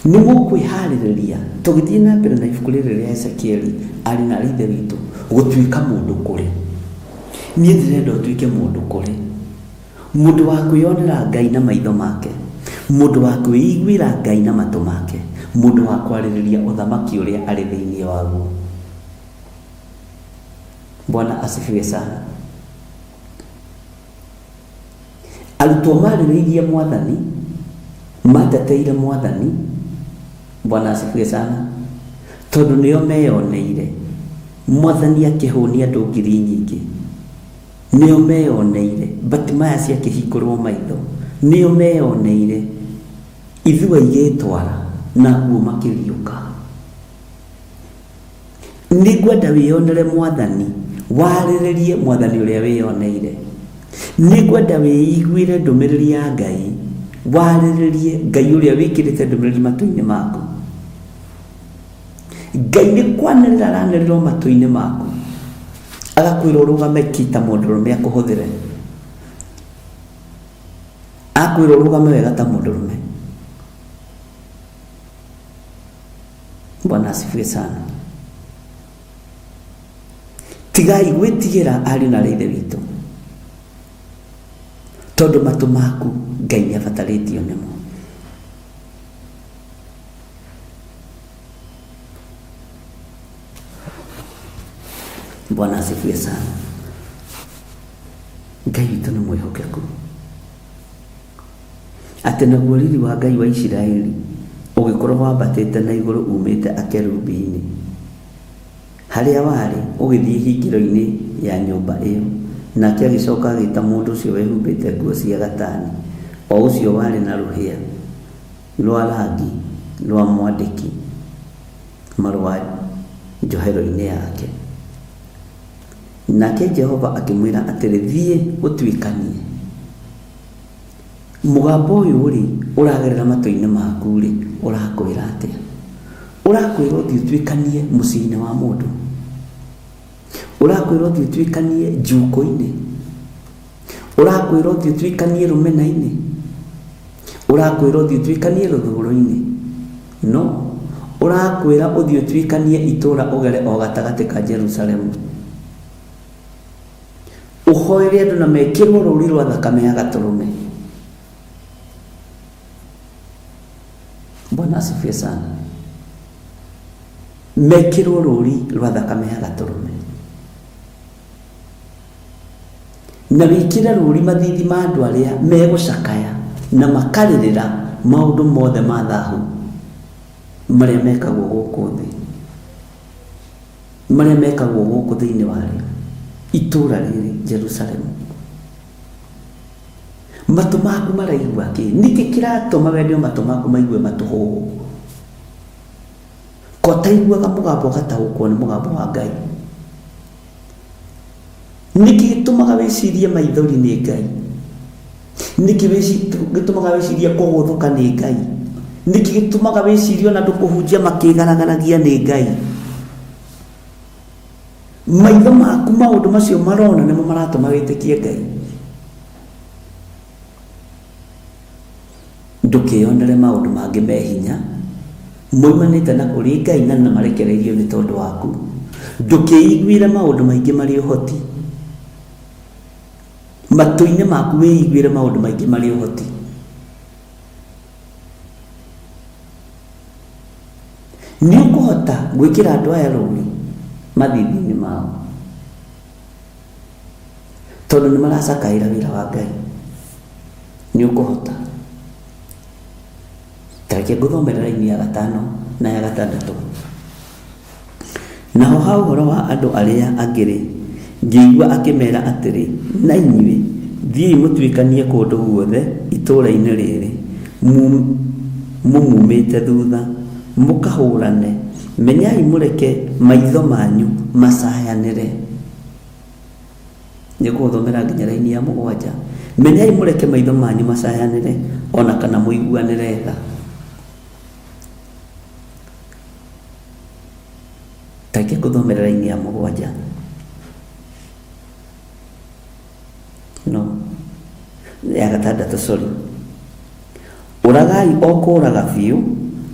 Speaker 2: Nĩ mũkwĩharĩrĩria tũgĩthiĩ na mbere na ibuku rĩrĩ rĩa Ezekieli arĩ na arĩ ithe witũ gũtuĩka mũndũ kũrĩ. Niĩ ndĩrenda ũtuĩke mũndũ kũrĩ. Mũndũ wa kwĩyonera Ngai na maitho make, mũndũ wa kwĩiguĩra Ngai na matũ make, mũndũ wa kwarĩrĩria ũthamaki ũrĩa arĩ thĩinĩ waguo. Bwana asifiwe sana. Arutwo marĩrĩirie Mwathani, mateteire Mwathani, Bwana asifiwe sana, tondũ nĩo meyoneire Mwathani akĩhũnia andũ ngiri nyingĩ. Nĩo meyoneire Batimaya ciakĩhingũrwo maitho, nĩo meyoneire ithua igĩĩtwara na akuũ makĩriũka. Nĩngwenda wĩyonere Mwathani, warĩrĩrie Mwathani ũrĩa wĩyoneire. Nĩngwenda wĩiguĩre ndũmĩrĩri ya Ngai, warĩrĩrie Ngai ũrĩa wĩkĩrĩte ndũmĩrĩri matũ-inĩ maku. Ngai nĩ kwanĩrĩra aranĩrĩra o matũ-inĩ maku, agakwĩra ũrũgame ki ta mũndũrũme akũhũthĩre. Akwĩra ũrũgame wega ta mũndũrũme. Bwana asifiwe sana. Tigai gwĩtigĩra ariũ na ithe witũ, tondũ matũ maku Ngai nĩ abatarĩtio nĩmo. Bwana asifiwe sana. Ngai witũ nĩ mwĩhokeku. Atĩ naguo riri wa Ngai wa Isiraeli ũgĩkorũo wambatĩte na igũrũ uumĩte akerubi-inĩ, harĩa warĩ, ũgĩthiĩ hingĩro-inĩ ya nyũmba ĩo. Nake agĩcoka agĩĩta mũndũ ũcio wehumbĩte nguo cia gatani, o ũcio warĩ na rũhĩa rwa rangi rwa mwandĩki marũa njohero-inĩ yake. Nake Jehova akĩmwĩra atĩrĩ, Thiĩ ũtuĩkanie. Mũgambo ũyũ-rĩ, ũragerera matũ-inĩ maku-rĩ, ũrakwĩra atĩa? Ũrakwĩra ũthiĩ ũtuĩkanie mũciĩ-inĩ wa mũndũ? Ũrakwĩra ũthiĩ ũtuĩkanie njuko-inĩ? Ũrakwĩra ũthiĩ ũtuĩkanie rũmena-inĩ? Ũrakwĩra ũthiĩ ũtuĩkanie rũthũũro-inĩ? No. Ũrakwĩra ũthiĩ ũtuĩkanie itũũra ũgere o gatagatĩ ka Jerusalemu. Ũhoere andũ na mekĩrwo rũũri rwa thakame ya gatũrũme. Bwana asifiwe sana. Mekĩrwo rũũri rwa thakame ya gatũrũme. Na wĩkĩre rũũri mathiithi ma andũ arĩa megũcakaya na makarĩrĩra maũndũ mothe ma thahu marĩa mekagwo gũkũ thĩ. Marĩa mekagwo gũkũ thĩinĩ warĩo, itũũra rĩrĩ, Jerusalemu. Matũ maku maraigua kĩ? Nĩkĩ kĩratũma wende matũ maku maigue matũhũhũ? Ko taiguaga mũgambo ũgataũkwo nĩ mũgambo wa Ngai. Nĩkĩ gĩtũmaga wĩcirie maithori nĩ Ngai? Nĩkĩ gĩtũmaga wĩcirie kũgũthũka nĩ Ngai? Nĩkĩ gĩtũmaga wĩcirie ona andũ kũhunjia makĩgaragaragia nĩ Ngai? Maitho maku maũndũ macio marona nĩmo maratũma wĩtĩkie Ngai. Ndũkĩyonere maũndũ mangĩ me hinya moimanĩte na kũrĩ Ngai na nĩ marekereirio nĩ tondũ waku. Ndũkĩiguĩre maũndũ maingĩ marĩ ũhoti. Matũ-inĩ maku wĩiguĩre maũndũ maingĩ marĩ ũhoti. Nĩ ũkũhota gwĩkĩra andũ aya rũũri mathiithi-inĩ mao, tondũ nĩ maracakaĩra wĩra wa Ngai. Nĩ ũkũhota. Ta reke ngũthomere raini ya gatano na ya gatandatũ. Naho ha ũhoro wa andũ arĩa angĩ-rĩ, ngĩigua akĩmera atĩrĩ, Na inyuĩ, thiĩi mũtuĩkanie kũndũ guothe itũũra-inĩ rĩrĩ, mũmuumĩte thutha, mũkahũrane, menyai mũreke maitho manyu macayanĩre. Nĩngũgũthomera nginya raini ya mũgwanja. Menyai mũreke maitho manyu macayanĩre, o na kana mũiguanĩre tha. Ta reke ngũthomere raini ya mũgwanja. No, ya gatandatũ, sorry. Ũragai o kũũraga biũ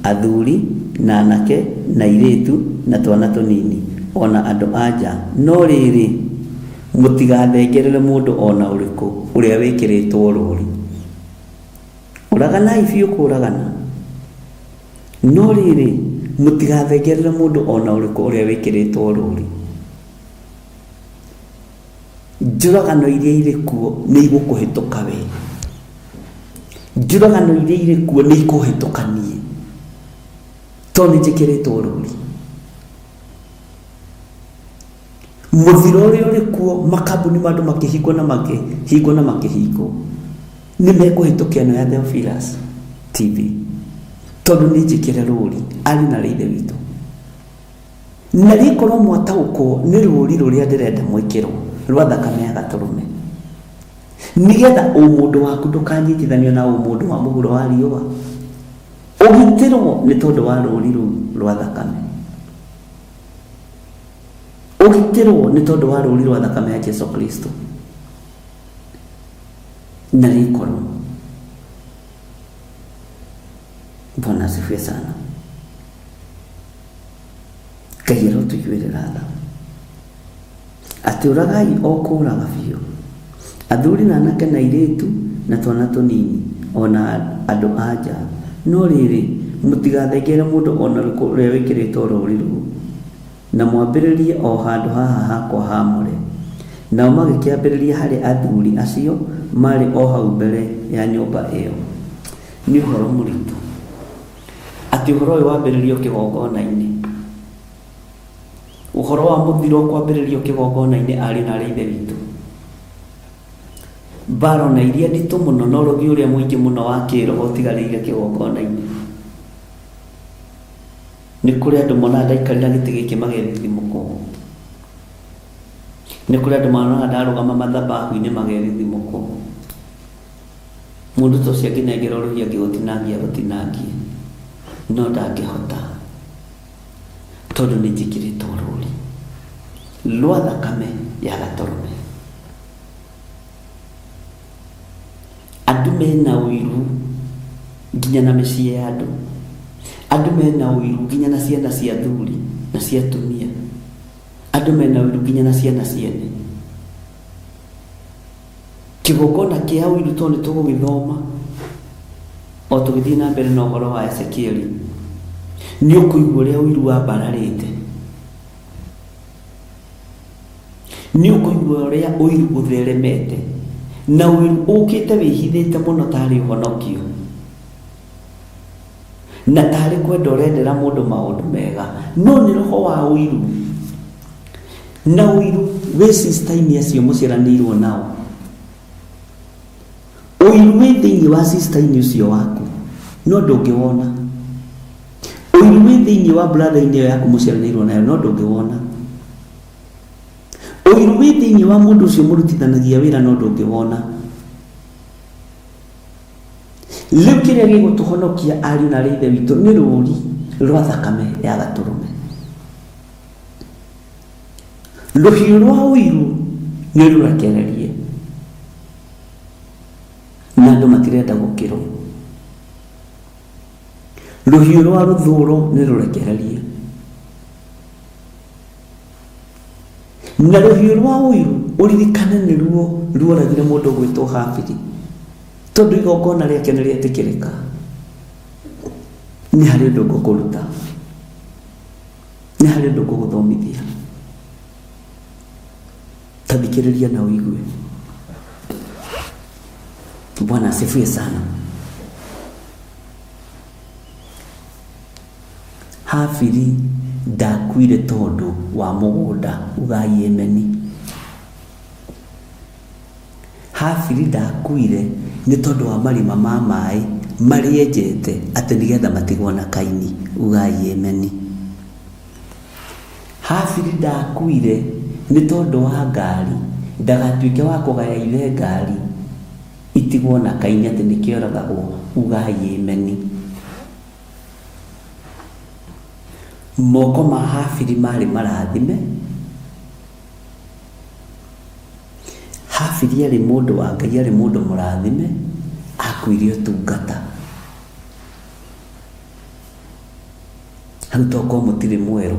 Speaker 2: athuri, na anake, na airĩtu, na twana tũnini, o na andũ-a-nja, no rĩrĩ, mũtigathengerere mũndũ o na ũrĩkũ ũrĩa wĩkĩrĩtwo rũũri. Ũraganai biũ kũũragana, no rĩrĩ, mũtigathengerere mũndũ o na ũrĩkũ ũrĩa wĩkĩrĩtwo rũũri. Njũragano iria irĩ kuo nĩ igũkũhĩtũka we. Njũragano iria irĩ kuo nĩ ikũhĩtũka niĩ, tondũ nĩ njĩkĩrĩtwo rũũri. Mũthiro ũrĩa ũrĩ kuo, makambuni ma andũ makĩhingwo na makĩhingwo na makĩhingwo, nĩ mekũhĩtũka ĩno ya Theophilus TV, tondũ nĩ njĩkĩre rũũri, arĩ na rĩ Ithe witũ. Na rĩkorwo mwataũkwo nĩ rũũri rũrĩa ndĩrenda mwĩkĩrwo rwa thakame ya gatũrũme, nĩgetha ũmũndũ waku ndũkanyitithanio na ũmũndũ wa mũhuro wa riũa, ũgitĩrwo nĩ tondũ wa rũũri rũu rwa thakame, ũgitĩrwo nĩ tondũ wa rũũri rwa thakame ya Jesu Kristo. Na rĩkorwo Bwana asifiwe sana. Ngai arotũiguĩrĩra tha. Atĩ ũragai o kũũraga biũ, athuri na anake na airĩtu na twana tũnini, o na andũ a nja. No rĩrĩ, mũtigathengere mũndũ o na ũrĩkũ ũrĩa wĩkĩrĩtwo rũũri rũu, na mwambĩrĩrie o handũ haha hakwa haamũre. Nao magĩkĩambĩrĩria harĩ athuri acio maarĩ o hau mbere ya nyũmba ĩyo. Nĩ ũhoro mũritũ. Atĩ ũhoro ũyũ wambĩrĩrio kĩgongona-inĩ. Ũhoro wa mũthiro kwambĩrĩrio kĩgongona-inĩ ariũ na arĩ ithe witũ. Mbara ona iria nditũ mũno na ũrogi ũrĩa mũingĩ mũno wa kĩroho ũtigarĩire kĩgongona-inĩ. Nĩ kũrĩ andũ monaga ndaikarĩra gĩtĩ gĩkĩ magethithimũkwo. Nĩ kũrĩ andũ monaga ndarũgama mathabahu-inĩ magethithimũkwo. Mũndũ ta ũcio angĩnengerwo rũhiũ angĩgũtinangia agũtinangie, no ndangĩhota tondũ nĩ njĩkĩrĩtwo rũũri rwa thakame ya gatũrũme. Andũ mena ũiru nginya na mĩciĩ ya andũ, andũ mena ũiru nginya na ciana cia athuri na cia atumia, andũ mena ũiru nginya na ciana ciene. Kĩgongona kĩa ũiru tondũ nĩ tũgũgĩthoma o tũgĩthiĩ na mbere na ũhoro wa Ezekieli, nĩ ũkũigua ũrĩa ũiru wambararĩte, nĩ ũkũigua ũrĩa ũiru ũtheremete, na ũiru ũkĩte wĩhithĩte mũno tarĩ ũhonokio, na tarĩ kwenda ũrendera mũndũ maũndũ mega, no nĩ roho wa ũiru. Na ũiru wĩ sister-inĩ acio mũciaranĩirwo nao. Ũiru wĩ thĩinĩ wa sister-inĩ ũcio waku no ndũngĩwona. Ũiru wĩ thĩinĩ wa brother-inĩ ĩyo yaku mũciaranĩirwo nayo no ndũngĩwona. Ũiru wĩ thĩinĩ wa mũndũ ũcio mũrutithanagia wĩra no ndũngĩwona. Rĩu kĩrĩa gĩgũtũhonokia ariũ na aarĩ a Ithe witũ nĩ rũũri rwa thakame ya Gatũrũme. Rũhiũ rwa ũiru nĩ rũrekererie na andũ matirenda gũkĩrwo. Rũhiũ rwa rũthũro nĩ rũrekererie na rũhiũ rwa ũiru ũririkane nĩruo ruoragire mũndũ ũgwĩtwo Habili tondũ igongona rĩake nĩ rĩetĩkĩrĩka. Nĩ harĩ ũndũ ngũkũruta. Nĩ harĩ ũndũ ngũgũthomithia. Ta thikĩrĩria na ũigue. Bwana asifiwe sana. Habili ndakuire tondũ wa mũgũnda, ugai ameni. Habili ndakuire nĩ tondũ wa marima ma maĩ marĩa enjete atĩ nĩgetha matigwo na Kaini. Ugai ameni. Habili ndakuire nĩ tondũ wa ngari, ndagatuĩke wa kũgaya ithe ngari itigwo na Kaini atĩ nĩkĩo oragagwo. Ugai ameni. Moko ma Habili marĩ marathime. Habili arĩ mũndũ wa Ngai, arĩ mũndũ mũrathime, akuire ũtungata. Hau tokorwo mũtirĩ mwerũ.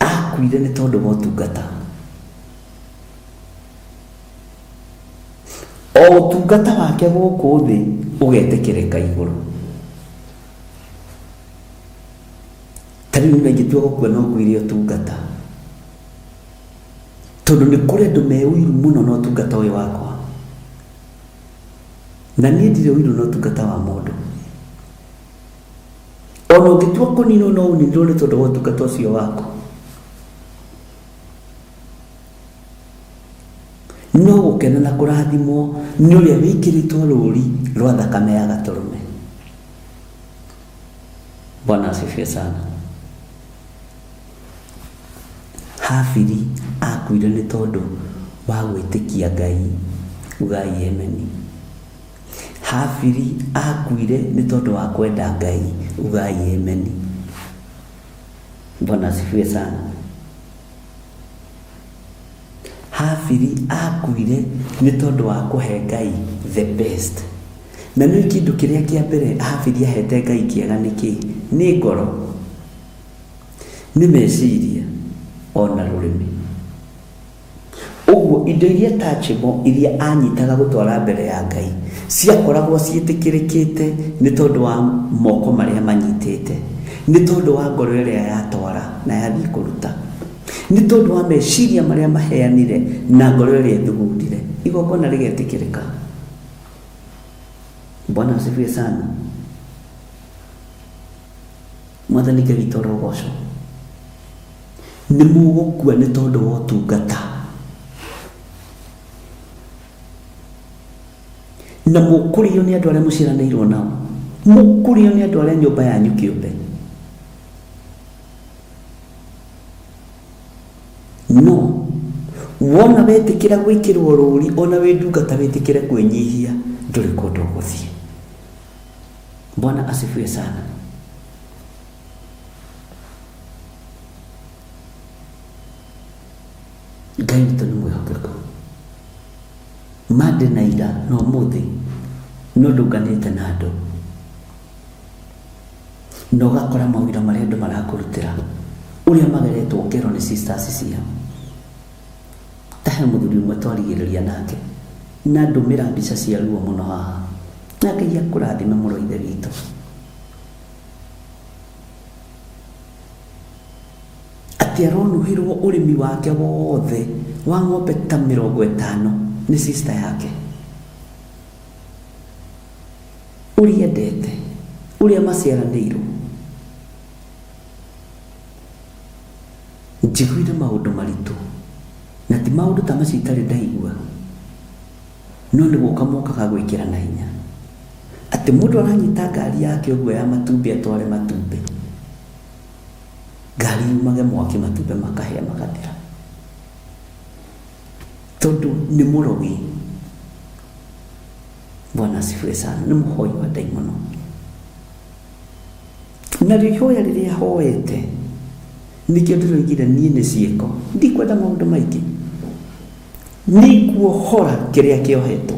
Speaker 2: Akuire nĩ tondũ wa ũtungata. O ũtungata wake gũkũ thĩ ũgetĩkĩrĩka igũrũ. Ta rĩu niĩ ingĩtua gũkua no nguire ũtungata. Tondũ nĩ kũrĩ andũ me ũiru mũno na ũtungata ũyũ wakwa. Na niĩ ndirĩ ũiru na ũtungata wa mũndũ. Ona ũngĩtua kũninwo no ũninirwo nĩ tondũ wa ũtungata ũcio waku. No gũkena na kũrathimwo nĩ ũrĩa wĩkĩrĩtwo rũũri rwa thakame ya Gatũrũme. Bwana asifiwe sana. Habili akuire nĩ tondũ wa gwĩtĩkia Ngai, ugai ameni. Habili akuire nĩ tondũ wa kwenda Ngai, ugai ameni. Bwana asifiwe sana. Habili akuire nĩ tondũ wa kũhe Ngai the best. Na nĩ kĩndũ kĩrĩa kĩa mbere Habili ahete Ngai kĩega nĩ kĩ? Nĩ ngoro. Nĩ meciria ona rũrĩmĩ. Ũguo indo iria touchable iria anyitaga gũtwara mbere ya Ngai ciakoragwo ciĩtĩkĩrĩkĩte nĩ tondũ wa moko marĩa manyitĩte, nĩ tondũ wa ngoro ĩrĩa yatwara na yathiĩ kũruta, nĩ tondũ wa meciria marĩa maheanire na ngoro ĩrĩa ĩthugundire, igongona rĩgetĩkĩrĩka. Bwana asifiwe sana. Mwathani Ngai witũ arogocwo. Nĩ mũgũkua nĩ tondũ wa ũtungata. Na mũkũrĩo nĩ andũ arĩa mũciaranĩirwo nao. Mũkũrĩo nĩ andũ arĩa nyũmba yanyu kĩũmbe. No wona wetĩkĩra gwĩkĩrwo rũri ona wĩ ndungata wĩtĩkĩre kwĩnyihia ndũrĩ kũndũ ũgũthiĩ. Bwana asifiwe sana. Ngai witũ nĩ mwĩhokeku. Ma ndĩ na ira na ũmũthĩ no ndũnganĩte na andũ na ũgakora mawĩra marĩa andũ marakũrutĩra ũrĩa mageretwo ngero nĩ sisters ciao. Ta he mũthuri ũmwe twarigĩrĩria nake na ndũmĩra mbica cia ruo mũno haha. Na Ngai akũrathime mũno ithe witũ. Atĩ aronũhĩrwo ũrĩmi wake wothe wa ng'ombe ta mĩrongo ĩtano nĩ sister yake. Ũrĩa endete, ũrĩa maciaranĩirwo. Njiguire maũndũ maritũ, na ti maũndũ ta macio itarĩ ndaigua. No nĩ gũka mokaga gwĩkĩra na hinya. Atĩ mũndũ aranyita ngari yake ũguo ya matumbĩ atware matumbĩ. Ngari yumage mwaki matumbĩ makahĩa magathira. Tondũ nĩ mũrogi. Bwana asifiwe sana. Nĩ mũhoi wa ndaimono. Narĩo ihoya rĩrĩa ahoete nĩkĩo ndĩroigire niĩ nĩ ciĩko ndikwenda maũndũ maingĩ nĩ kuohora kĩrĩa kĩohetwo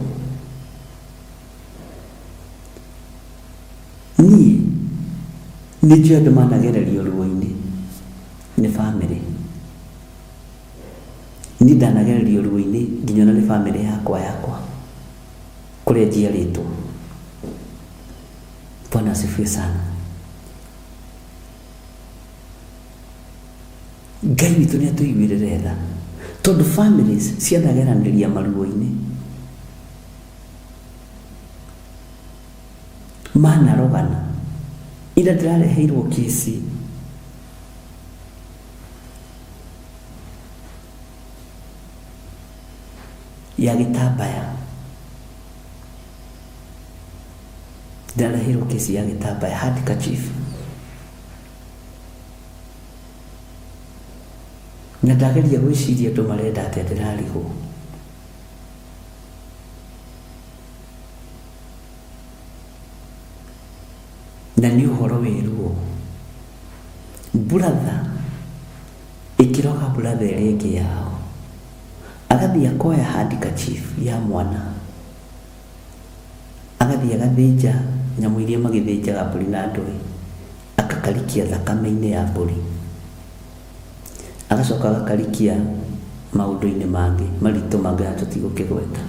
Speaker 2: niĩ nĩ njũĩ andũ managererio ruo-inĩ nĩ bamĩrĩ niĩ ndanagererio ruo-inĩ nginya ona nĩ bamĩrĩ yakwa yakwa kũrĩa njiarĩtwo. Bwana asifiwe sana. Ngai witũ nĩ atũiguĩrĩre tha tondũ families cianageranĩria maruo-inĩ manarogana ira ndĩrareheirwo kesi ya gĩtambaya ndĩrareheirwo kesi ya gĩtambaya handkerchief na ndageria gwĩciria andũ marenda atĩa ndĩrarigwo na nĩ ũhoro wĩ ruo buratha ĩkĩroga buratha ĩrĩa ĩngĩ yao agathiĩ akoya handkerchief ya mwana agathiĩ agathĩnja nyamũ iria magĩthĩnjaga mbũri na ndũĩ akakarikia thakame-inĩ ya mbũri agacoka agakarikia maũndũ-inĩ mangĩ maritũ mangĩ na tũtigũkĩgweta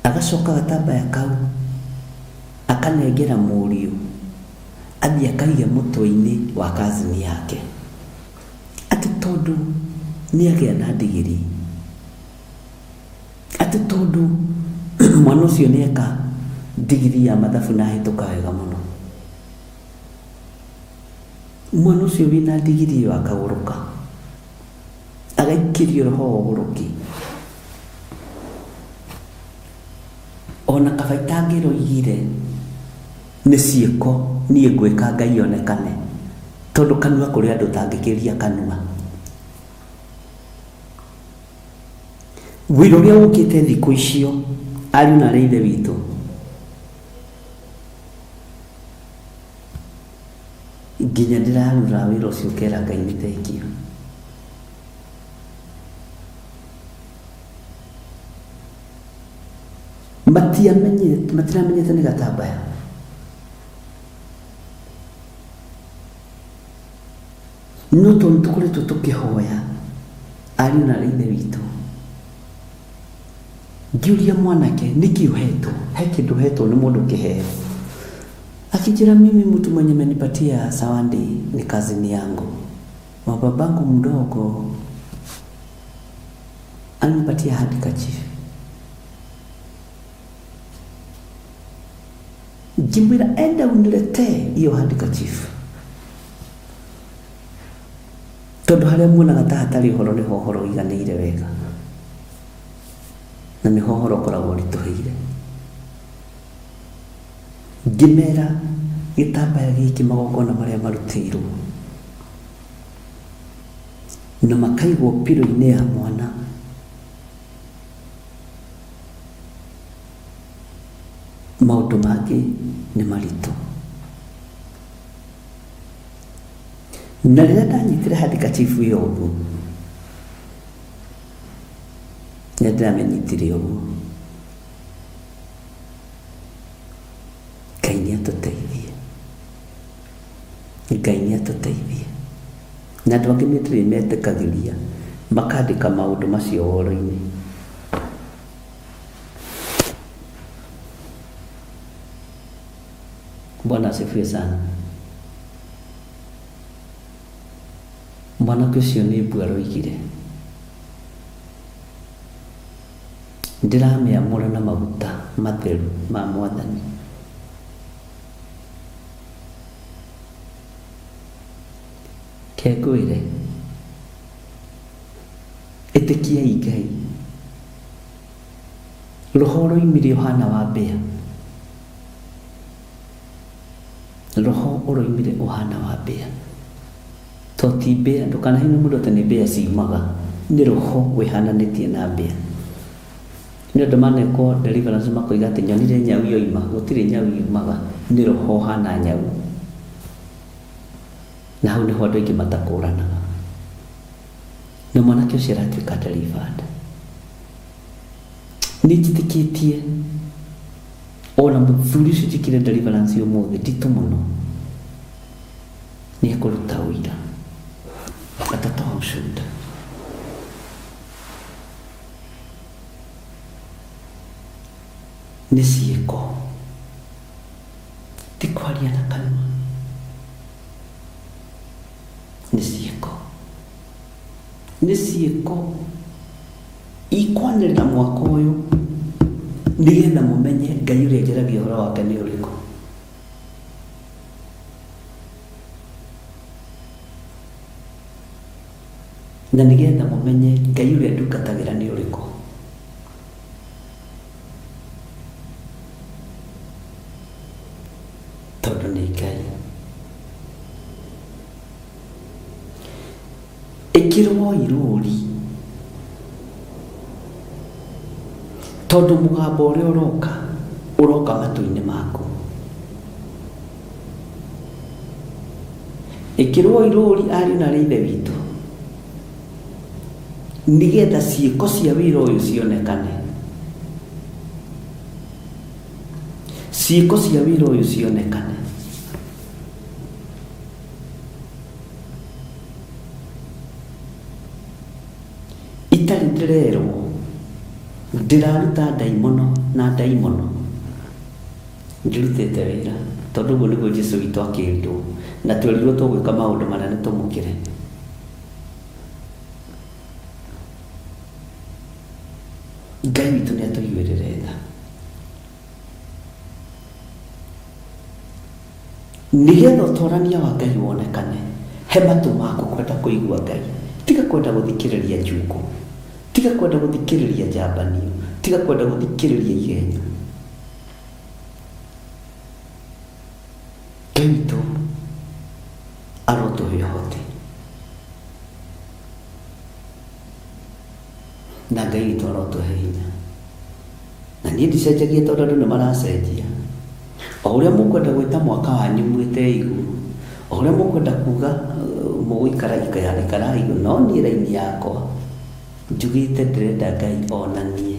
Speaker 2: agacoka gatambaya kau akanengera mũriũ athiĩ akaige mũtwe-inĩ wa kazini yake atĩ tondũ nĩ agĩa na ndigiri atĩ tondũ mwana ũcio nĩ eka ndigiri ya mathabu na ahĩtũka wega mũno mwana ũcio wĩna ndigiri ĩyo akagũrũka agaikĩrio roho wa ũgũrũki ona kaba itangĩroigire nĩ ciĩko niĩ ngwĩka Ngai onekane tondũ kanua kũrĩ andũ ũtangĩkĩria kanua wĩra ũrĩa ũkĩte thikũ icio ariũ na arĩ ithe witũ nginya ndĩrarura wĩra ũcio ũkera Ngai nĩ thengiũ matiamenyete matiramenyete nĩ gatambaya no tondũ tũkoretwo tũkĩhoya ariũ na arĩ ithe witũ ngĩũria mwanake nĩkĩ ũhetwo he kĩndũ ũhetwo nĩ mũndũ kĩheo akijira mimi mtu mwenye amenipatia zawadi ni kazini yangu wa babangu mdogo alinipatia handkerchief ngĩmwĩra enda uniletee hiyo handkerchief tondũ harĩa muonaga ta hatarĩ ũhoro nĩho ũhoro ũiganĩire wega na nĩho ũhoro ũkoragwo ũritũhĩire ngĩmera gĩtambaya gĩkĩ magongona marĩa marutĩirwo na makaigwo piro-inĩ ya mwana maũndũ mangĩ nĩ maritũ na rĩrĩa ndanyitire handkerchief ĩyo ũguo nĩ ndĩramĩnyitire ũguo Ngai nĩ atũteithie Ngai nĩ atũteithie na andũ angĩ nĩ ndĩrĩ metĩkagĩria makandĩka maũndũ macio woro-inĩ Bwana asifiwe sana. Mwanake ũcio nĩ mbu aroigire ndĩramĩamũra na maguta matheru ma mwathani ke ngwĩre Ĩtĩkiai Ngai. Roho ũroimire ũhana wa mbĩa. Roho ũroimire ũhana wa mbĩa. To ti mbĩa, ndũkanahene mũndũ atĩ nĩ mbĩa ciumaga. Nĩ roho wĩhananĩtie na mbĩa. Nĩ andũ manekwo deliverance makoiga atĩ nyonire nyau yoima, gũtirĩ nyau yumaga, nĩ roho ũhana nyau. Na hau nĩho andũ aingĩ matakũranaga. Na mwanake ũcio aratuĩka delivered. Nĩ njĩtĩkĩtie ona mũthuri ũcio njĩkire deliverance ũmũthĩ nditũ mũno nĩ ekũruta ũira atatoa ushuhuda. Nĩ ciĩko ti kwaria na kanua, nĩ ciĩko, nĩ ciĩko ikwanĩrĩra mwaka ũyũ nĩgetha mũmenye Ngai ũrĩa njaragia ũhoro wake nĩ ũrĩkũ. Na nĩgetha mũmenye Ngai ũrĩa ndungatagĩra nĩ ũrĩkũ. Tondũ nĩ Ngai. Ĩkĩrwoi rũũri, tondũ mũgambo ũrĩa ũroka, ũroka matũ-inĩ maku. Ĩkĩrwoi rũũri ariũ na aarĩ a Ithe witũ, nĩgetha ciĩko cia wĩra ũyũ cionekane. Ciĩko cia wĩra ũyũ cionekane. Itarĩ ndĩrerwo ndĩraruta ndaimono na ndaimono, ndirutĩte wĩra tondũ ũguo nĩguo Jesu witũ akĩrirwo, na twerirwo tũgwĩka maũndũ manene tũmũkĩre. Ngai witũ nĩ atũiguĩrĩre tha. Nĩgetha ũtorania wa Ngai wonekane, he matũ maku kwenda kũigua Ngai. Tiga kwenda gũthikĩrĩria njukũ, tiga kwenda gũthikĩrĩria njambanio, tiga kwenda gũthikĩrĩria igenyo. Ngai witũ arotũhe ũhoti na Ngai witũ arotũhe hinya. Na niĩ ndicenjagia tondũ andũ nĩ maracenjia. O ũrĩa mũkwenda gwĩta mwaka wanyu mwĩte igũrũ, o ũrĩa mũkwenda kuga mũgũikara ikarai igũrũ, no niĩ raini yakwa njugĩte ndĩrenda Ngai onanie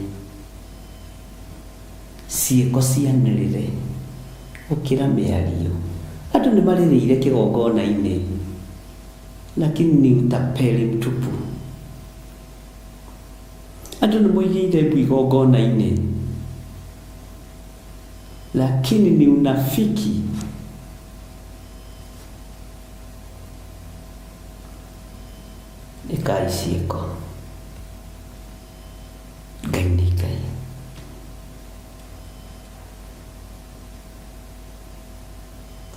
Speaker 2: ciĩko cianĩrĩre gũkĩra mĩario. Andũ nĩ marĩrĩire kĩgongona-inĩ lakini ni utapeli mtupu. Andũ nĩ moigĩire mbu igongona-inĩ lakini ni unafiki. Ĩkai ciĩko. Ngai nĩ Ngai.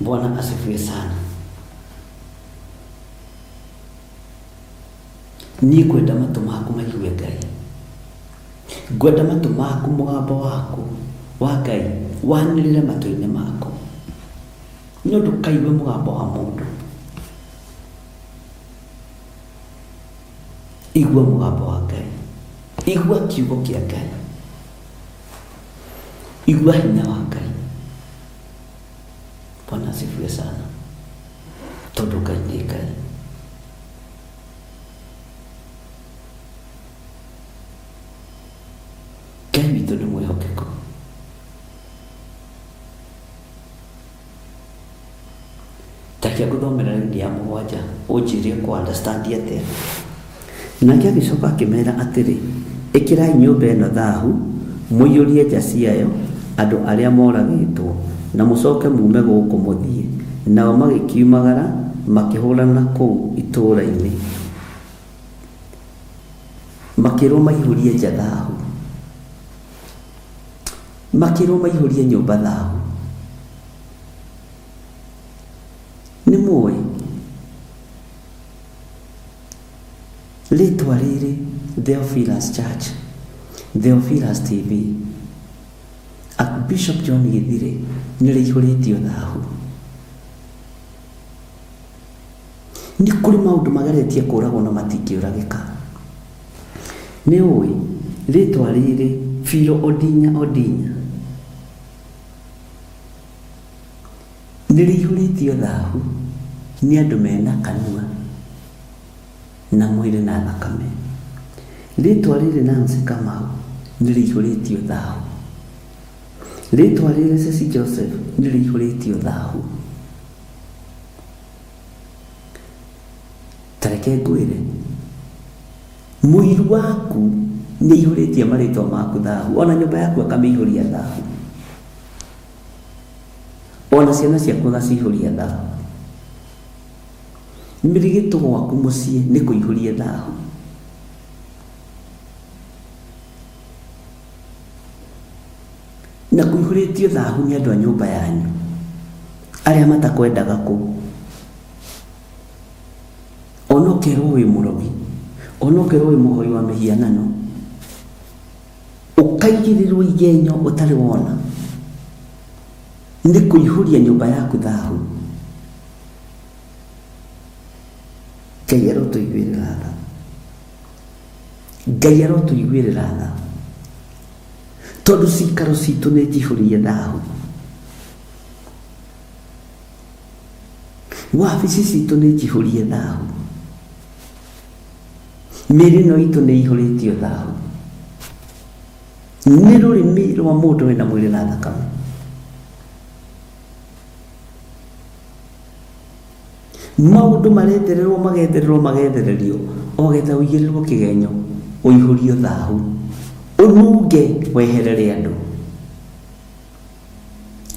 Speaker 2: Bwana asifiwe sana. Niĩ ngwenda matũ maku maigue Ngai. Ngwenda matũ maku mũgambo waku wa Ngai wanĩrĩre matũ-inĩ maku. No ndũkaigue mũgambo wa mũndũ. Igua mũgambo wa Ngai. Igua kiugo kĩa Ngai. Igua hinya wa Ngai. Bwana asifiwe sana. Tondũ Ngai nĩ Ngai. Ngai witũ nĩ mwĩhokeku. Reke ngũthomere raini ya mũgwanja ũnjĩre ũkũ understand atĩa. Nake agĩcoka akĩmera atĩrĩ, Ĩkĩrai nyũmba ĩno thahu, mũiyũrie nja ciayo andũ arĩa moragĩtwo, na mũcoke muume gũkũ mũthiĩ. Nao magĩkiumagara, makĩhũrana kũu itũũra-inĩ. Makĩrũo maihũrie nja thahu. Makĩrũo maihũrie nyũmba thahu. Nĩ mũĩ? Rĩtwa rĩrĩ Theophilus Church, Theophilus TV, Archbishop John Githire nĩ rĩihũrĩtio thahu. Nĩ kũrĩ maũndũ mageretie kũragwo na matingĩũragĩka. Nĩ ũĩ rĩtwa rĩrĩ Philo Odinya Odinya nĩ rĩihũrĩtio thahu nĩ andũ mena kanua na mwĩrĩ na thakame. Rĩtwa rĩrĩ Nancy Kamau nĩ rĩihũrĩtio thahu. Rĩtwa rĩrĩ Ceci Joseph nĩ rĩihũrĩtio thahu. Ta reke ngwĩre, mũiru waku nĩ aihũrĩtie marĩtwa maku thahu, ona nyũmba yaku akamĩihũria thahu, ona ciana ciaku agacihũria thahu. Mĩrigĩtũ gwaku mũciĩ nĩ kũihũrie thahu. Na kũihũrĩtio thahu nĩ andũ a nyũmba yanyu arĩa matakwendaga kũu. Ona ũkerwo wĩ mũrogi, ona ũkerwo wĩ mũhoi wa mĩhianano, ũkaigĩrĩrwo igenyo ũtarĩ wona, nĩ kũihũria nyũmba yaku thahu. Ngai arotũiguĩrĩra tha. Ngai arotũiguĩrĩra tha. Tondũ cikaro citũ nĩ njihũrie thahu. Wabici citũ nĩ njihũrie thahu. Mĩĩrĩ ĩno itũ nĩ ĩihũrĩtio thahu. Nĩ rũrĩmĩ rwa mũndũ wĩna mwĩrĩ na thakame. Maũndũ marethererwo magethererwo magethererio o getha ũigĩrĩrwo kĩgenyo ũihũrio thahu ũnunge weherere andũ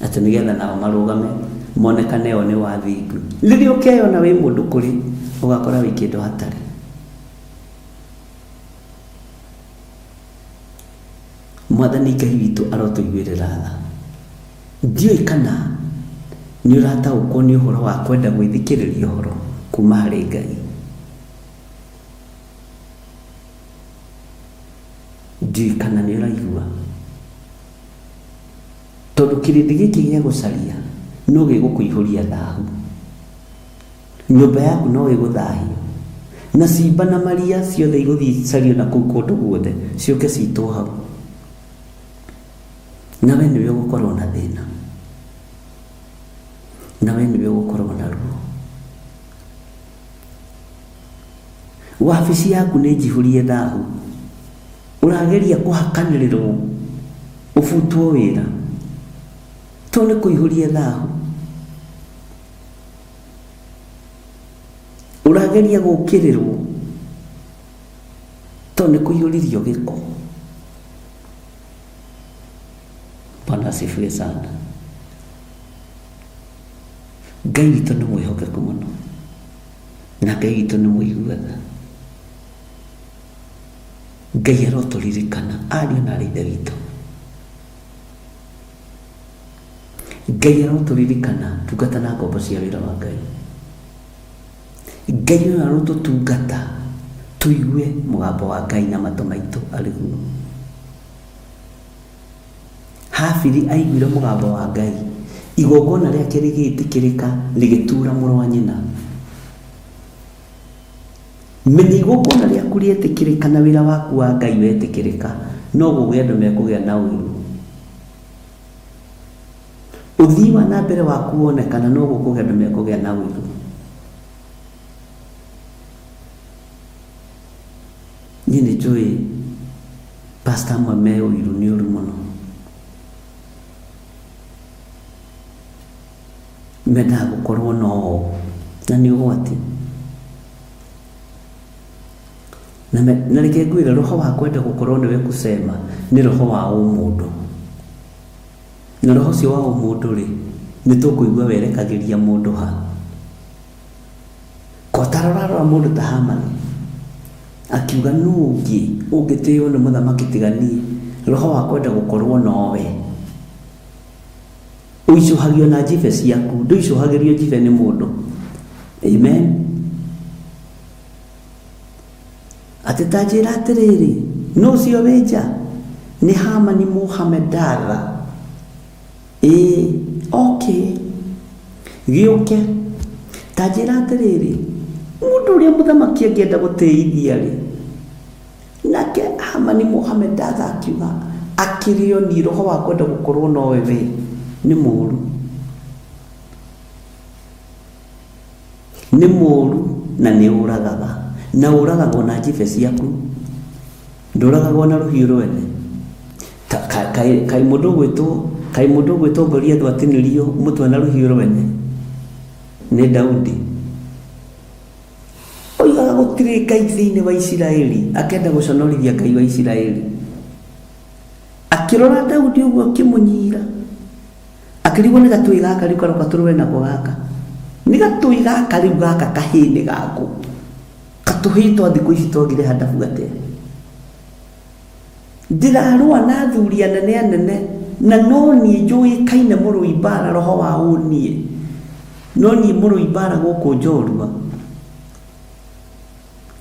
Speaker 2: atĩ nĩgetha nao marũgame monekane o nĩ wathingu. Rĩrĩa ũkeyona wĩ mũndũ kũrĩ ũgakora wĩ kĩndũ hatarĩ. Mwathani Ngai witũ arotũiguĩrĩra tha. Ndiũĩ kana nĩ ũrataũkwo nĩ ũhoro wa kwenda gwĩthikĩrĩria ũhoro kuma harĩ Ngai. Ndiũĩ kana nĩ ũraigua. Tondũ kĩrĩndĩ gĩkĩ gĩa gũcaria no gĩgũkũihũria thahu. Nyũmba yaku no ĩgũthahio. Na cimba na maria ciothe igũthiĩ icario na kũu kũndũ guothe ciũke citwo hau. Na we nĩwe ũgũkorwo na thĩna. Na we nĩwe ũgũkorwo na ruo. Wabici yaku nĩ njihũrie thahu. Ũrageria kũhakanĩrĩrwo ũbutwo wĩra. To nĩ kũihũrie thahu. Ũrageria gũkĩrĩrwo to nĩ kũihũririo gĩko. Bwana asifiwe sana. Ngai witũ nĩ mwĩhokeku mũno na Ngai witũ nĩ mũigua tha. Ngai arotũririkana ariũ na aarĩ a Ithe witũ. Ngai arotũririkana ndungata na ngombo cia wĩra wa Ngai. Ngai ũyũ arotũtungata tũigue mũgambo wa Ngai na matũ maitũ arĩ guo. Habili aiguire mũgambo wa Ngai, igongona rĩake rĩgĩtĩkĩrĩka rĩgĩtura mũrũ wa nyina. Menya igongona rĩaku rĩetĩkĩrĩka na wĩra waku wa Ngai wetĩkĩrĩka, noguo kũgĩa andũ mekũgĩa na ũiru. Ũthii wa na mbere waku wonekana, noguo kũgĩa andũ mekũgĩa na ũiru. Niĩ nĩ njũĩ pastor amwe me ũiru nĩ ũru mũno. Mendaga gũkorwo no o, na nĩ ũgwati. Na reke ngwĩre roho wa kwenda gũkorwo nĩwe kusema nĩ roho wa ũmũndũ. Na roho ũcio wa ũmũndũ rĩ, nĩ tũkũigua werekagĩria mũndũ ha? Ko ta rora rora mũndũ ta Hamani akiuga nũ ũngĩ ũngĩtĩo nĩ mũthamaki tiga niĩ? Roho wa kwenda gũkorwo nowe. Ũicũhagio na njibe ciaku, ndũicũhagĩrio njibe nĩ mũndũ. Amen. Atĩ ta njĩra atĩrĩrĩ, nũ ũcio wĩ nja? Nĩ Hamani Mũhamedatha. Ĩĩ, okay. Gĩũke. Ta njĩra atĩrĩrĩ, mũndũ ũrĩa mũthamaki angĩenda gũtĩithia-rĩ, nake Hamani Mũhamedatha akiuga, akĩrĩ o niĩ, roho wa kwenda gũkorwo nowe we, nĩ mũũru. Nĩ mũũru na nĩ ũragaga. Na ũragagwo na njibe ciaku. Ndũragagwo na rũhiũ rwene. Kaĩ mũndũ ũgwĩtwo kaĩ mũndũ ũgwĩtwo Goliathũ atinirio mũtwe na rũhiũ rwene nĩ Daudi? Oigaga gũtirĩ Ngai thĩinĩ wa Isiraeli, akenda gũconorithia Ngai wa Isiraeli. Akĩrora Daudi ũguo akĩmũnyira. Akĩrigwo nĩ gatũĩ gaka rĩu karoka tũrũe nako gaka. Nĩ gatũĩ gaka rĩu gaka kahĩĩ nĩ gaku. Katũhĩĩ twa thikũ ici twagire handabu atĩa? Ndĩrarũa na athuri anene anene na no niĩ njũĩkaine mũrũi mbara roho wa ũniĩ. No niĩ mũrũi mbara gũkũ njorua.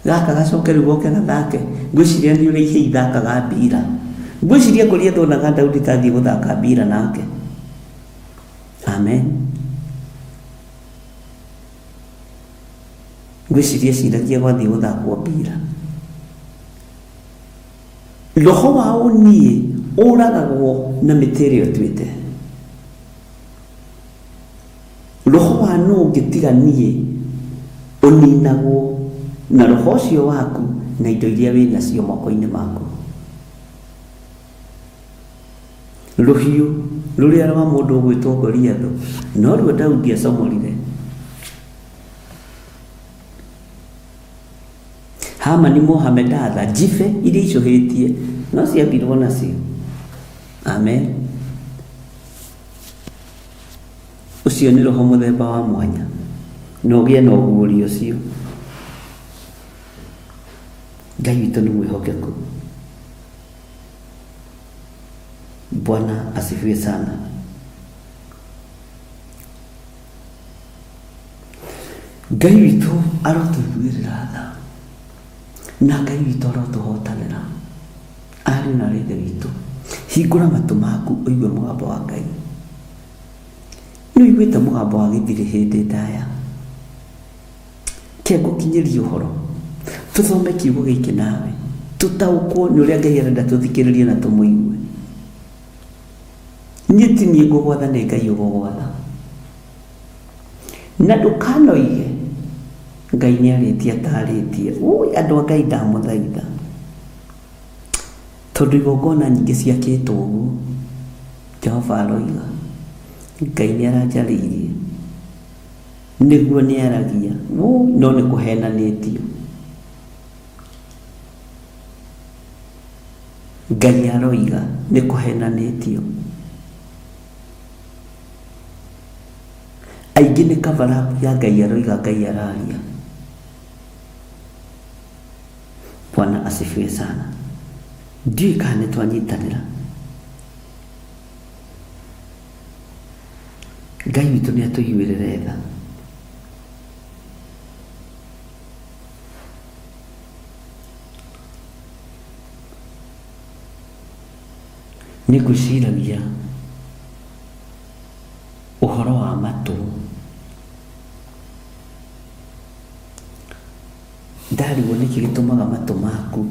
Speaker 2: Gaka gacoke rĩu goke gathake. Ngwĩciria nĩ ũrĩa ihĩĩ ithakaga mbira. Ngwĩciria Goliathũ onaga Daudi ta athiĩ gũthaka mbira nake. Amen. Ngwĩciria eciragia gwathiĩ gũthakwo mbira. Roho wa ũniĩ ũragagwo na mĩtĩ ĩrĩa ũtuĩte. Roho wa nũ ũngĩ tiga niĩ ũninagwo na roho ũcio waku na indo iria wĩ nacio moko-inĩ maku. Rũhiũ rũrĩa rwa mũndũ ũgwĩtwo Goliathũ noruo Daudi acomorire. Hamani Mũhamedatha, njibe iria icũhĩtie no ciambirwo nacio. Amen. Ũcio nĩ roho mũthemba wa mwanya na ũgĩe na ũguũrio ũcio. Ngai witũ nĩ mwĩhokeku. Bwana asifiwe sana. Ngai witũ arotũiguĩrĩra tha na Ngai witũ arotũhotanĩra. Ariũ na aarĩ a Ithe witũ, hingũra matũ maku ũigue mũgambo wa Ngai. Nĩ ũiguĩte mũgambo wa gĩthirĩ hĩndĩ ndaya. Ke ngũkinyĩrie ũhoro. Tũthome kiugo gĩkĩ nawe. Tũtaũkwo nĩ ũrĩa Ngai arenda tũthikĩrĩrie na tũmũigue. Niĩ ti niĩ ngũgwatha nĩ Ngai ũgũgwatha. Na ndũkanoige Ngai nĩ arĩtie atarĩtie. Ũi andũ a Ngai ndamũthaitha. Tondũ igongona nyingĩ ciakĩtwo ũguo, Jehova aroiga, Ngai nĩ aranjarĩirie. Nĩguo nĩ aragia, wũi no nĩ kũhenanĩtio. Ngai aroiga nĩ kũhenanĩtio. Aingĩ nĩ cover up ya Ngai aroiga Ngai araria. Bwana asifiwe sana. Ndiũĩ kana nĩ twanyitanĩra. Ngai witũ nĩ atũiguĩrĩre tha. Nĩ ngwĩciragia ũhoro wa matũ. Ndarigwo nĩkĩ gĩtũmaga matũ maku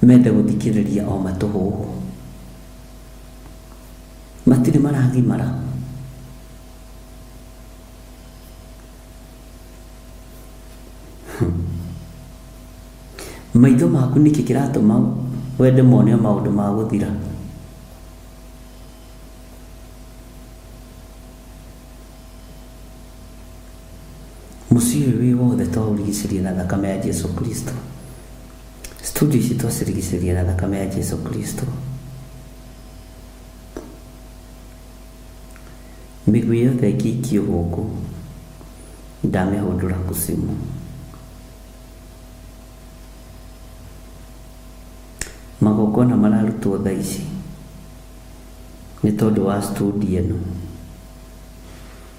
Speaker 2: mende gũthikĩrĩria o matũhũhũ. Matirĩ maragimara. Maitho maku nĩkĩ kĩratũma wende mone o maũndũ ma gũthira? Mũciĩ ũyũ wĩ wothe twaũrigicĩria na thakame ya Jesu Kristo. Studio ici twacirigicĩria na thakame ya Jesu Kristo. Mĩguĩ yothe ĩngĩikio gũkũ ndamĩhũndũra kusimu. Magongona mararutwo thaa ici nĩ tondũ wa studio ĩno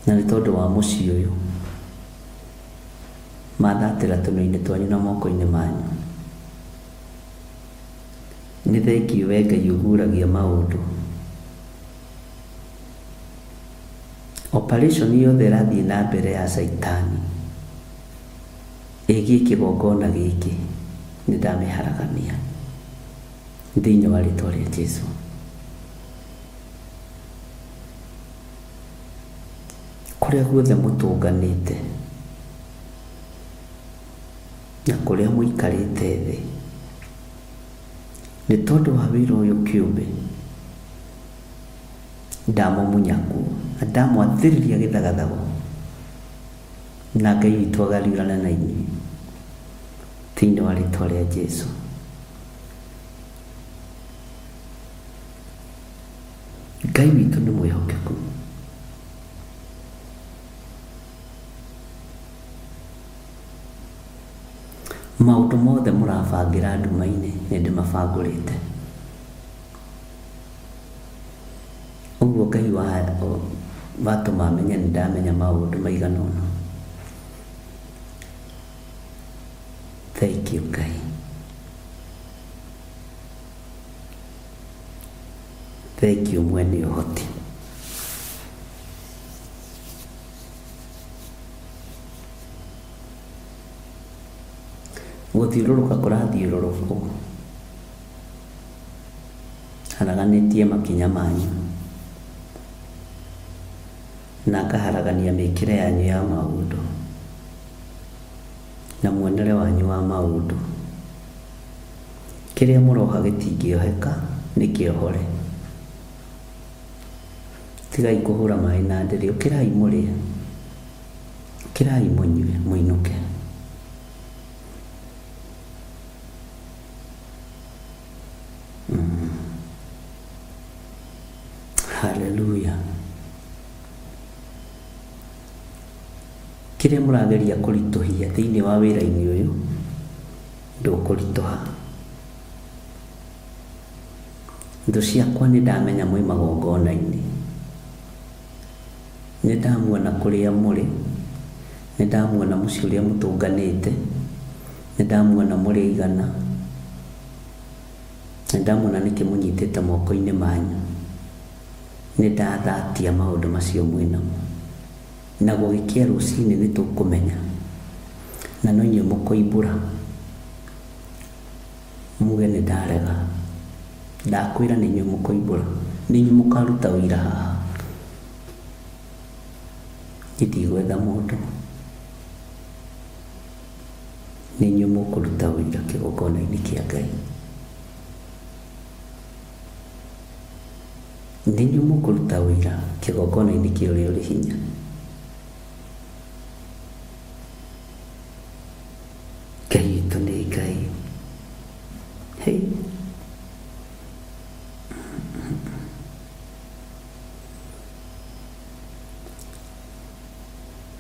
Speaker 2: na nĩ tondũ wa mũciĩ ũyũ. Mathatĩra tũnua-inĩ twanyu na moko-inĩ manyu. Nĩ thengiũ we Ngai ũguũragia maũndũ. Operation yothe ĩrathiĩ na mbere ya caitani ĩgiĩ kĩgongona gĩkĩ nĩ ndamĩharagania thĩinĩ wa rĩtwa rĩa Jesu. Kũrĩa guothe mũtũnganĩte na kũrĩa mũikarĩte thĩ nĩ tondũ wa wĩra ũyũ kĩũmbe ndamũmunya kuo na ndamwathĩrĩria gĩthagathago na Ngai witũ agariũrana na inyuĩ thĩinĩ wa rĩtwa rĩa Jesu. Ngai witũ nĩ mwĩhokeku. Maũndũ mothe mũrabangĩra nduma-inĩ nĩ ndĩmabangũrĩte. Ũguo Ngai watũma menye nĩ ndamenya maũndũ maigana ũna. Thank you Ngai. Thank you mwene ũhoti. Gũthiũrũrũka kũrathiũrũrũkwo haraganĩtie makinya manyu na ngaharagania mĩkĩre yanyu ya maũndũ na muonere wanyu wa maũndũ. Kĩrĩa mũroha gĩtingĩoheka nĩ kĩohore. Tigai kũhũra maĩ na ndĩrĩ, ũkĩrai mũrĩe, ũkĩrai mũnyue mũinũke. Haleluya. Kĩrĩa mũrageria kũritũhia thĩinĩ wa wĩra-inĩ ũyũ ndũkũritũha. Thũ ciakwa nĩ ndamenya mwĩ magongona-inĩ. Nĩ ndamuona kũrĩa mũrĩ, nĩ ndamuona mũciĩ ũrĩa mũtũnganĩte, nĩ ndamuona mũrĩ aigana, nĩ ndamuona nĩkĩ mũnyitĩte moko-inĩ manyu. Nĩ ndathatia maũndũ macio mwĩ namo. Na gũgĩkĩa rũcinĩ nĩ tũkũmenya, na no inyuĩ mũkoimbũra muge nĩ ndarega. Ndakwĩra nĩ inyuĩ mũkoimbũra, nĩ inyuĩ mũkaruta ũira haha. Niĩ ndigwetha mũndũ, nĩ inyuĩ mũkũruta ũira kĩgongona-inĩ kĩa Ngai. Nĩ inyuĩ mũkũruta ũira kĩgongona-inĩ kĩa ũrĩa ũrĩ hinya. Ngai witũ nĩ Ngai. Hey.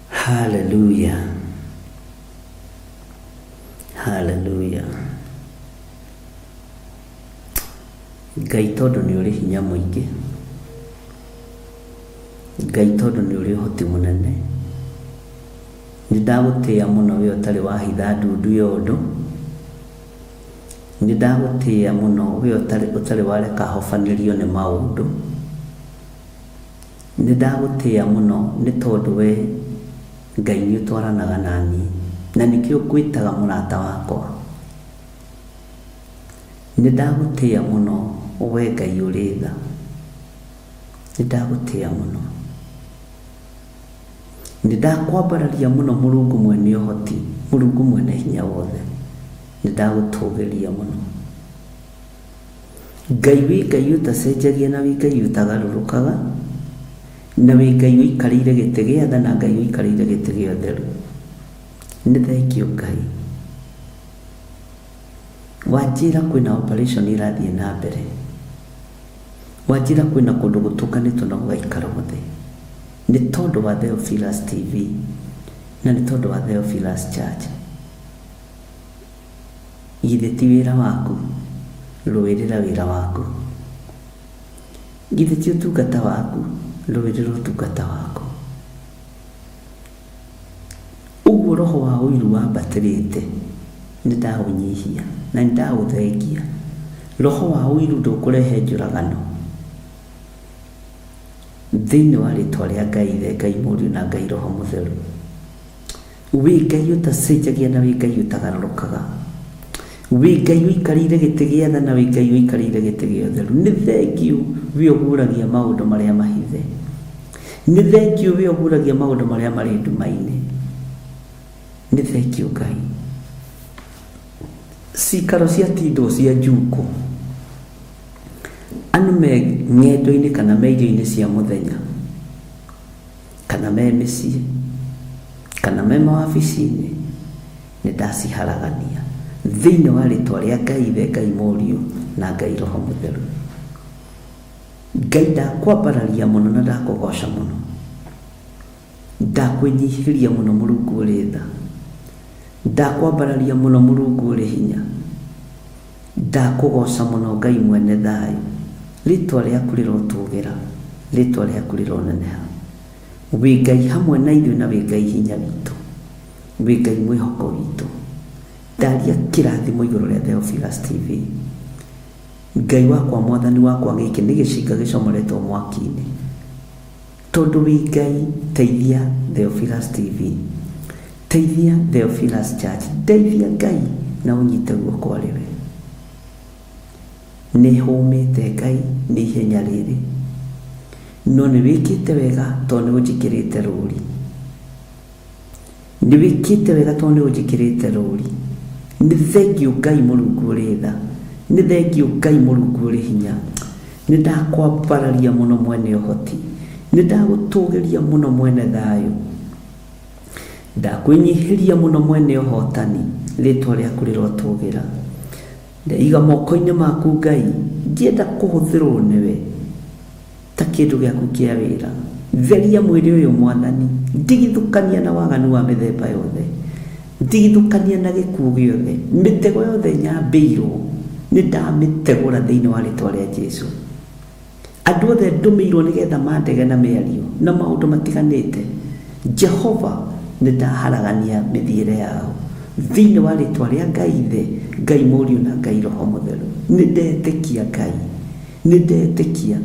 Speaker 2: Hallelujah. Hallelujah. Ngai tondũ nĩ ũrĩ hinya mũingĩ, Ngai tondũ nĩ ũrĩ ũhoti mũnene, nĩ ndagũtĩĩa mũno we ũtarĩ wahitha ndundu ya ũndũ, nĩ ndagũtĩĩa mũno we ũtarĩ wareka hobanĩrio nĩ maũndũ, nĩ ndagũtĩĩa mũno nĩ tondũ we Ngai nĩ ũtwaranaga na niĩ, na nĩkĩo ngwĩtaga mũrata wakwa. Nĩ ndagũtĩĩa mũno we Ngai ũrĩ tha, nĩ ndagũtĩĩa mũno. Nĩ ndakwambararia mũno Mũrungu mwene ũhoti, Mũrungu mwene hinya wothe, nĩ ndagũtũgĩria mũno. Ngai wĩ Ngai ũtacenjagia na wĩ Ngai ũtagarũrũkaga, na wĩ Ngai ũikarĩire gĩtĩ gĩa tha na Ngai ũikarĩire gĩtĩ gĩa ũtheru. Nĩ thengiũ Ngai. Wanjĩra kwĩna operation ĩrathiĩ na mbere. Wanjĩra kwĩna kũndũ gũtũnganĩtwo na gũgaikarwo thĩ. Nĩ tondũ wa Theophilus TV na nĩ tondũ wa Theophilus Church. Githĩ ti wĩra waku? Rũĩrĩra wĩra waku. Githĩ ti ũtungata waku? Rũĩrĩra ũtungata waku. Ũguo roho wa ũiru wambatĩrĩte, nĩ ndaũnyihia na nĩ ndaũthengia. Roho wa ũiru ndũkũrehe njũragano. Thĩinĩ wa rĩtwa rĩa Ngai Ithe, Ngai Mũriũ na Ngai Roho Mũtheru. Wĩ Ngai ũtacenjagia na wĩ Ngai ũtagarũrũkaga. Wĩ Ngai ũikarĩire gĩtĩ gĩa tha na wĩ Ngai ũikarĩire gĩtĩ gĩa ũtheru. Nĩ thengiũ we ũguũragia maũndũ marĩa mahithe. Nĩ thengiũ we ũguũragia maũndũ marĩa marĩ nduma-inĩ. Nĩ thengiũ Ngai. Cikaro ciatindwo cia njukũ. Andũ me ng'endo-inĩ kana me irio-inĩ cia mũthenya, kana me mĩciĩ, kana me mawabici-inĩ, nĩ ndaciharagania thĩinĩ wa rĩtwa rĩa Ngai Ithe, Ngai Mũriũ na Ngai Roho Mũtheru. Ngai ndakwambararia mũno na ndakũgoca mũno. Ndakwĩnyihĩria mũno Mũrungu ũrĩ tha. Ndakwambararia mũno Mũrungu ũrĩ hinya. Ndakũgoca mũno Ngai mwene thayũ. Rĩtwa rĩaku rĩrotũgĩra, rĩtwa rĩaku rĩroneneha. Wĩ Ngai hamwe na ithuĩ na wĩ Ngai hinya witũ. Wĩ Ngai mwĩhoko witũ. Ndaria kĩrathimo igũrũ rĩa Theophilus TV. Ngai wakwa mwathani wakwa gĩkĩ nĩ gĩcinga gĩcomoretwo mwaki-inĩ. Tondũ wĩ Ngai teithia Theophilus TV. Teithia Theophilus Church. Ndeithia Ngai na ũnyite guoko arĩ we. Nĩ hũmĩte Ngai nĩ ihenya rĩrĩ. No nĩ wĩkĩte wega tondũ nĩ ũnjĩkĩrĩte rũri. Nĩ wĩkĩte wega tondũ nĩ ũnjĩkĩrĩte rũri. Nĩ thengiũ Ngai Mũrungu ũrĩ tha. Nĩ thengiũ Ngai Mũrungu ũrĩ hinya. Nĩ ndakwambararia mũno mwene ũhoti. Nĩ ndagũtũgĩria mũno mwene thayũ. Ndakwĩnyihĩria mũno mwene ũhotani. Rĩtwa rĩaku rĩrotũgĩra. Ndeiga moko-inĩ maku Ngai, ngĩenda kũhũthĩrwo nĩwe ta kĩndũ gĩaku kĩa wĩra. Theria mwĩrĩ ũyũ Mwathani, ndigithũkania na waganu wa mĩthemba yothe, ndigithũkania na gĩkuũ gĩothe, mĩtego yothe nyambĩirwo nĩ ndamĩtegũra thĩinĩ wa rĩtwa rĩa Jesu. Andũ othe ndũmĩirwo nĩgetha mandege na mĩario na maũndũ matiganĩte, Jehova nĩ ndaharagania mĩthiĩre yao thĩinĩ wa rĩtwa rĩa Ngai Ithe, Ngai Mũriũ na Ngai Roho Mũtheru. Nĩ ndetĩkia Ngai, nĩ ndetĩkia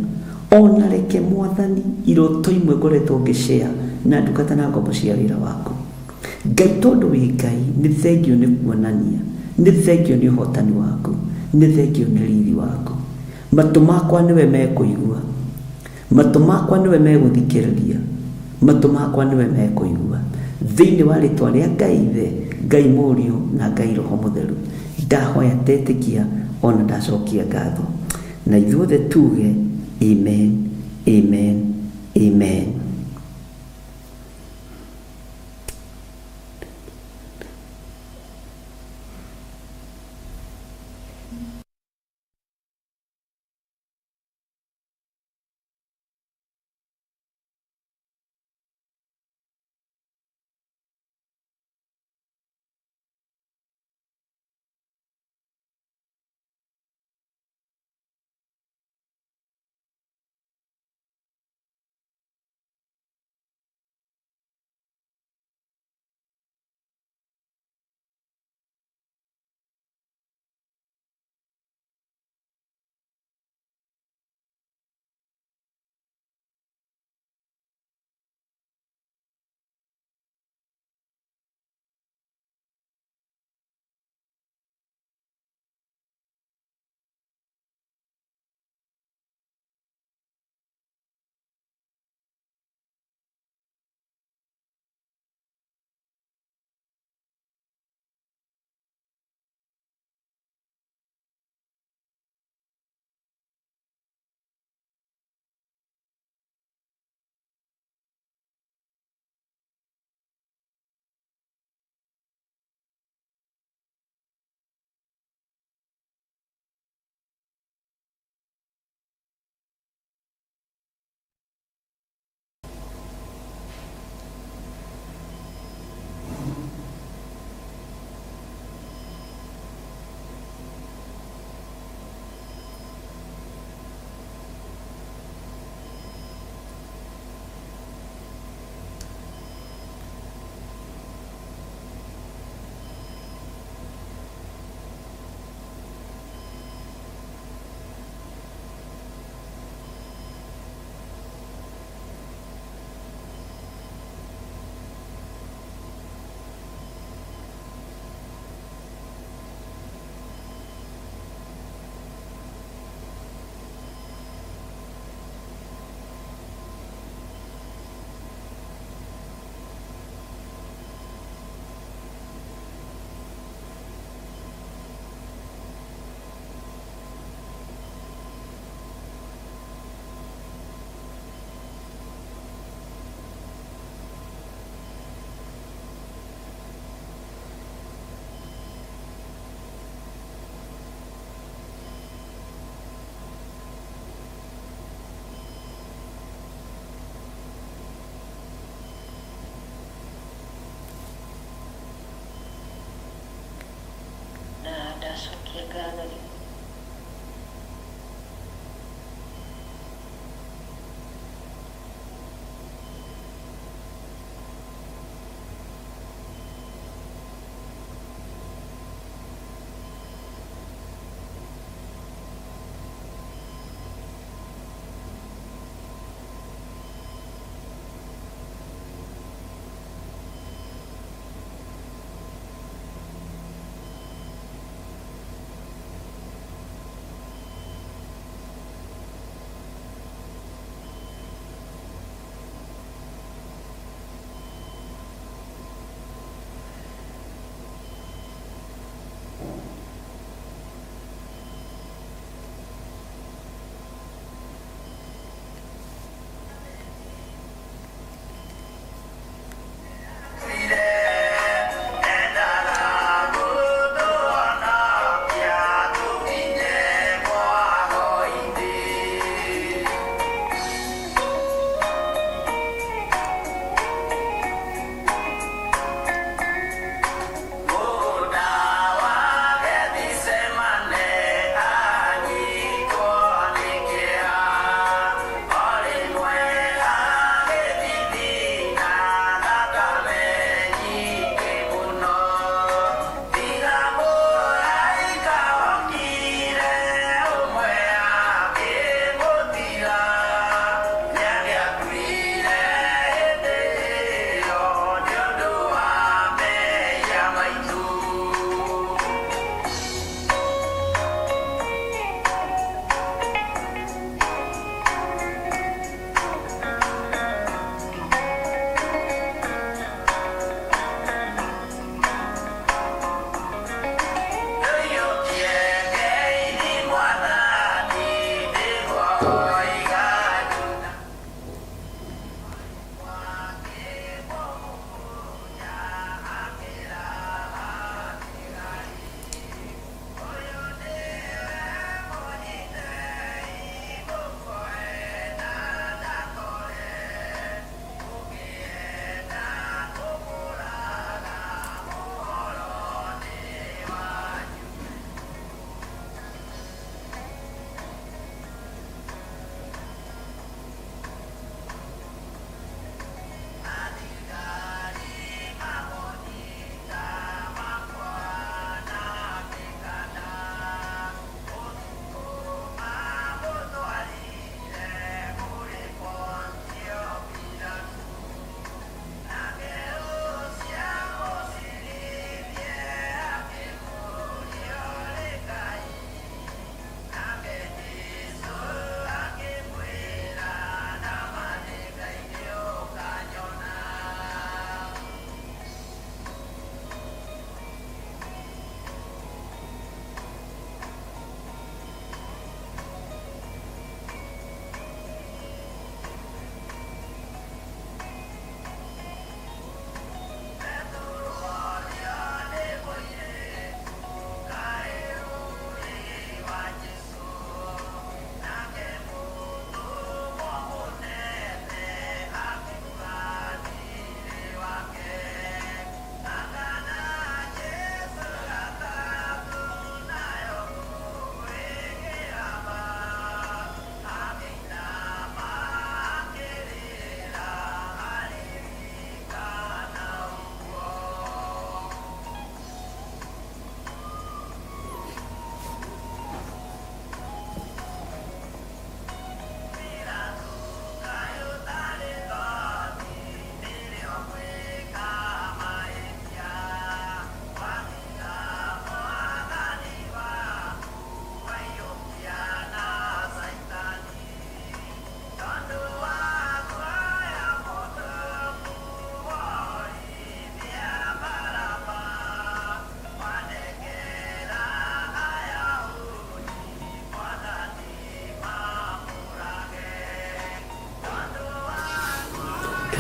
Speaker 2: ona reke Mwathani iroto imwe ngoretwo ngĩshare na ndungata na ngombo cia wĩra waku. Ngai tondũ wĩ Ngai nĩ thengiũ nĩ kuonania, nĩ thengiũ nĩ ũhotani waku, nĩ thengiũ nĩ riri waku. Matũ makwa nĩwe mekũigua, matũ makwa nĩwe megũthikĩrĩria, matũ makwa nĩwe mekũigua. Thĩinĩ wa rĩtwa rĩa Ngai Ithe, Ngai Mũriũ na Ngai Roho Mũtheru. Ndahoya ndetĩkia ona ndacokia ngatho. Na ithuothe tuge amen, amen, amen.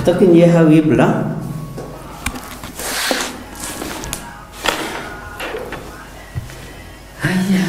Speaker 2: Tũkinyie hau Ibra. Haya.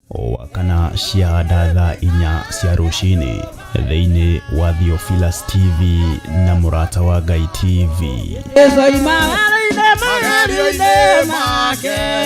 Speaker 1: Wakana cia thaa 4 cia rũcinĩ thĩinĩ wa Theophilus TV na Mũrata wa Ngai TV.
Speaker 3: Yesu magerio-inĩ make.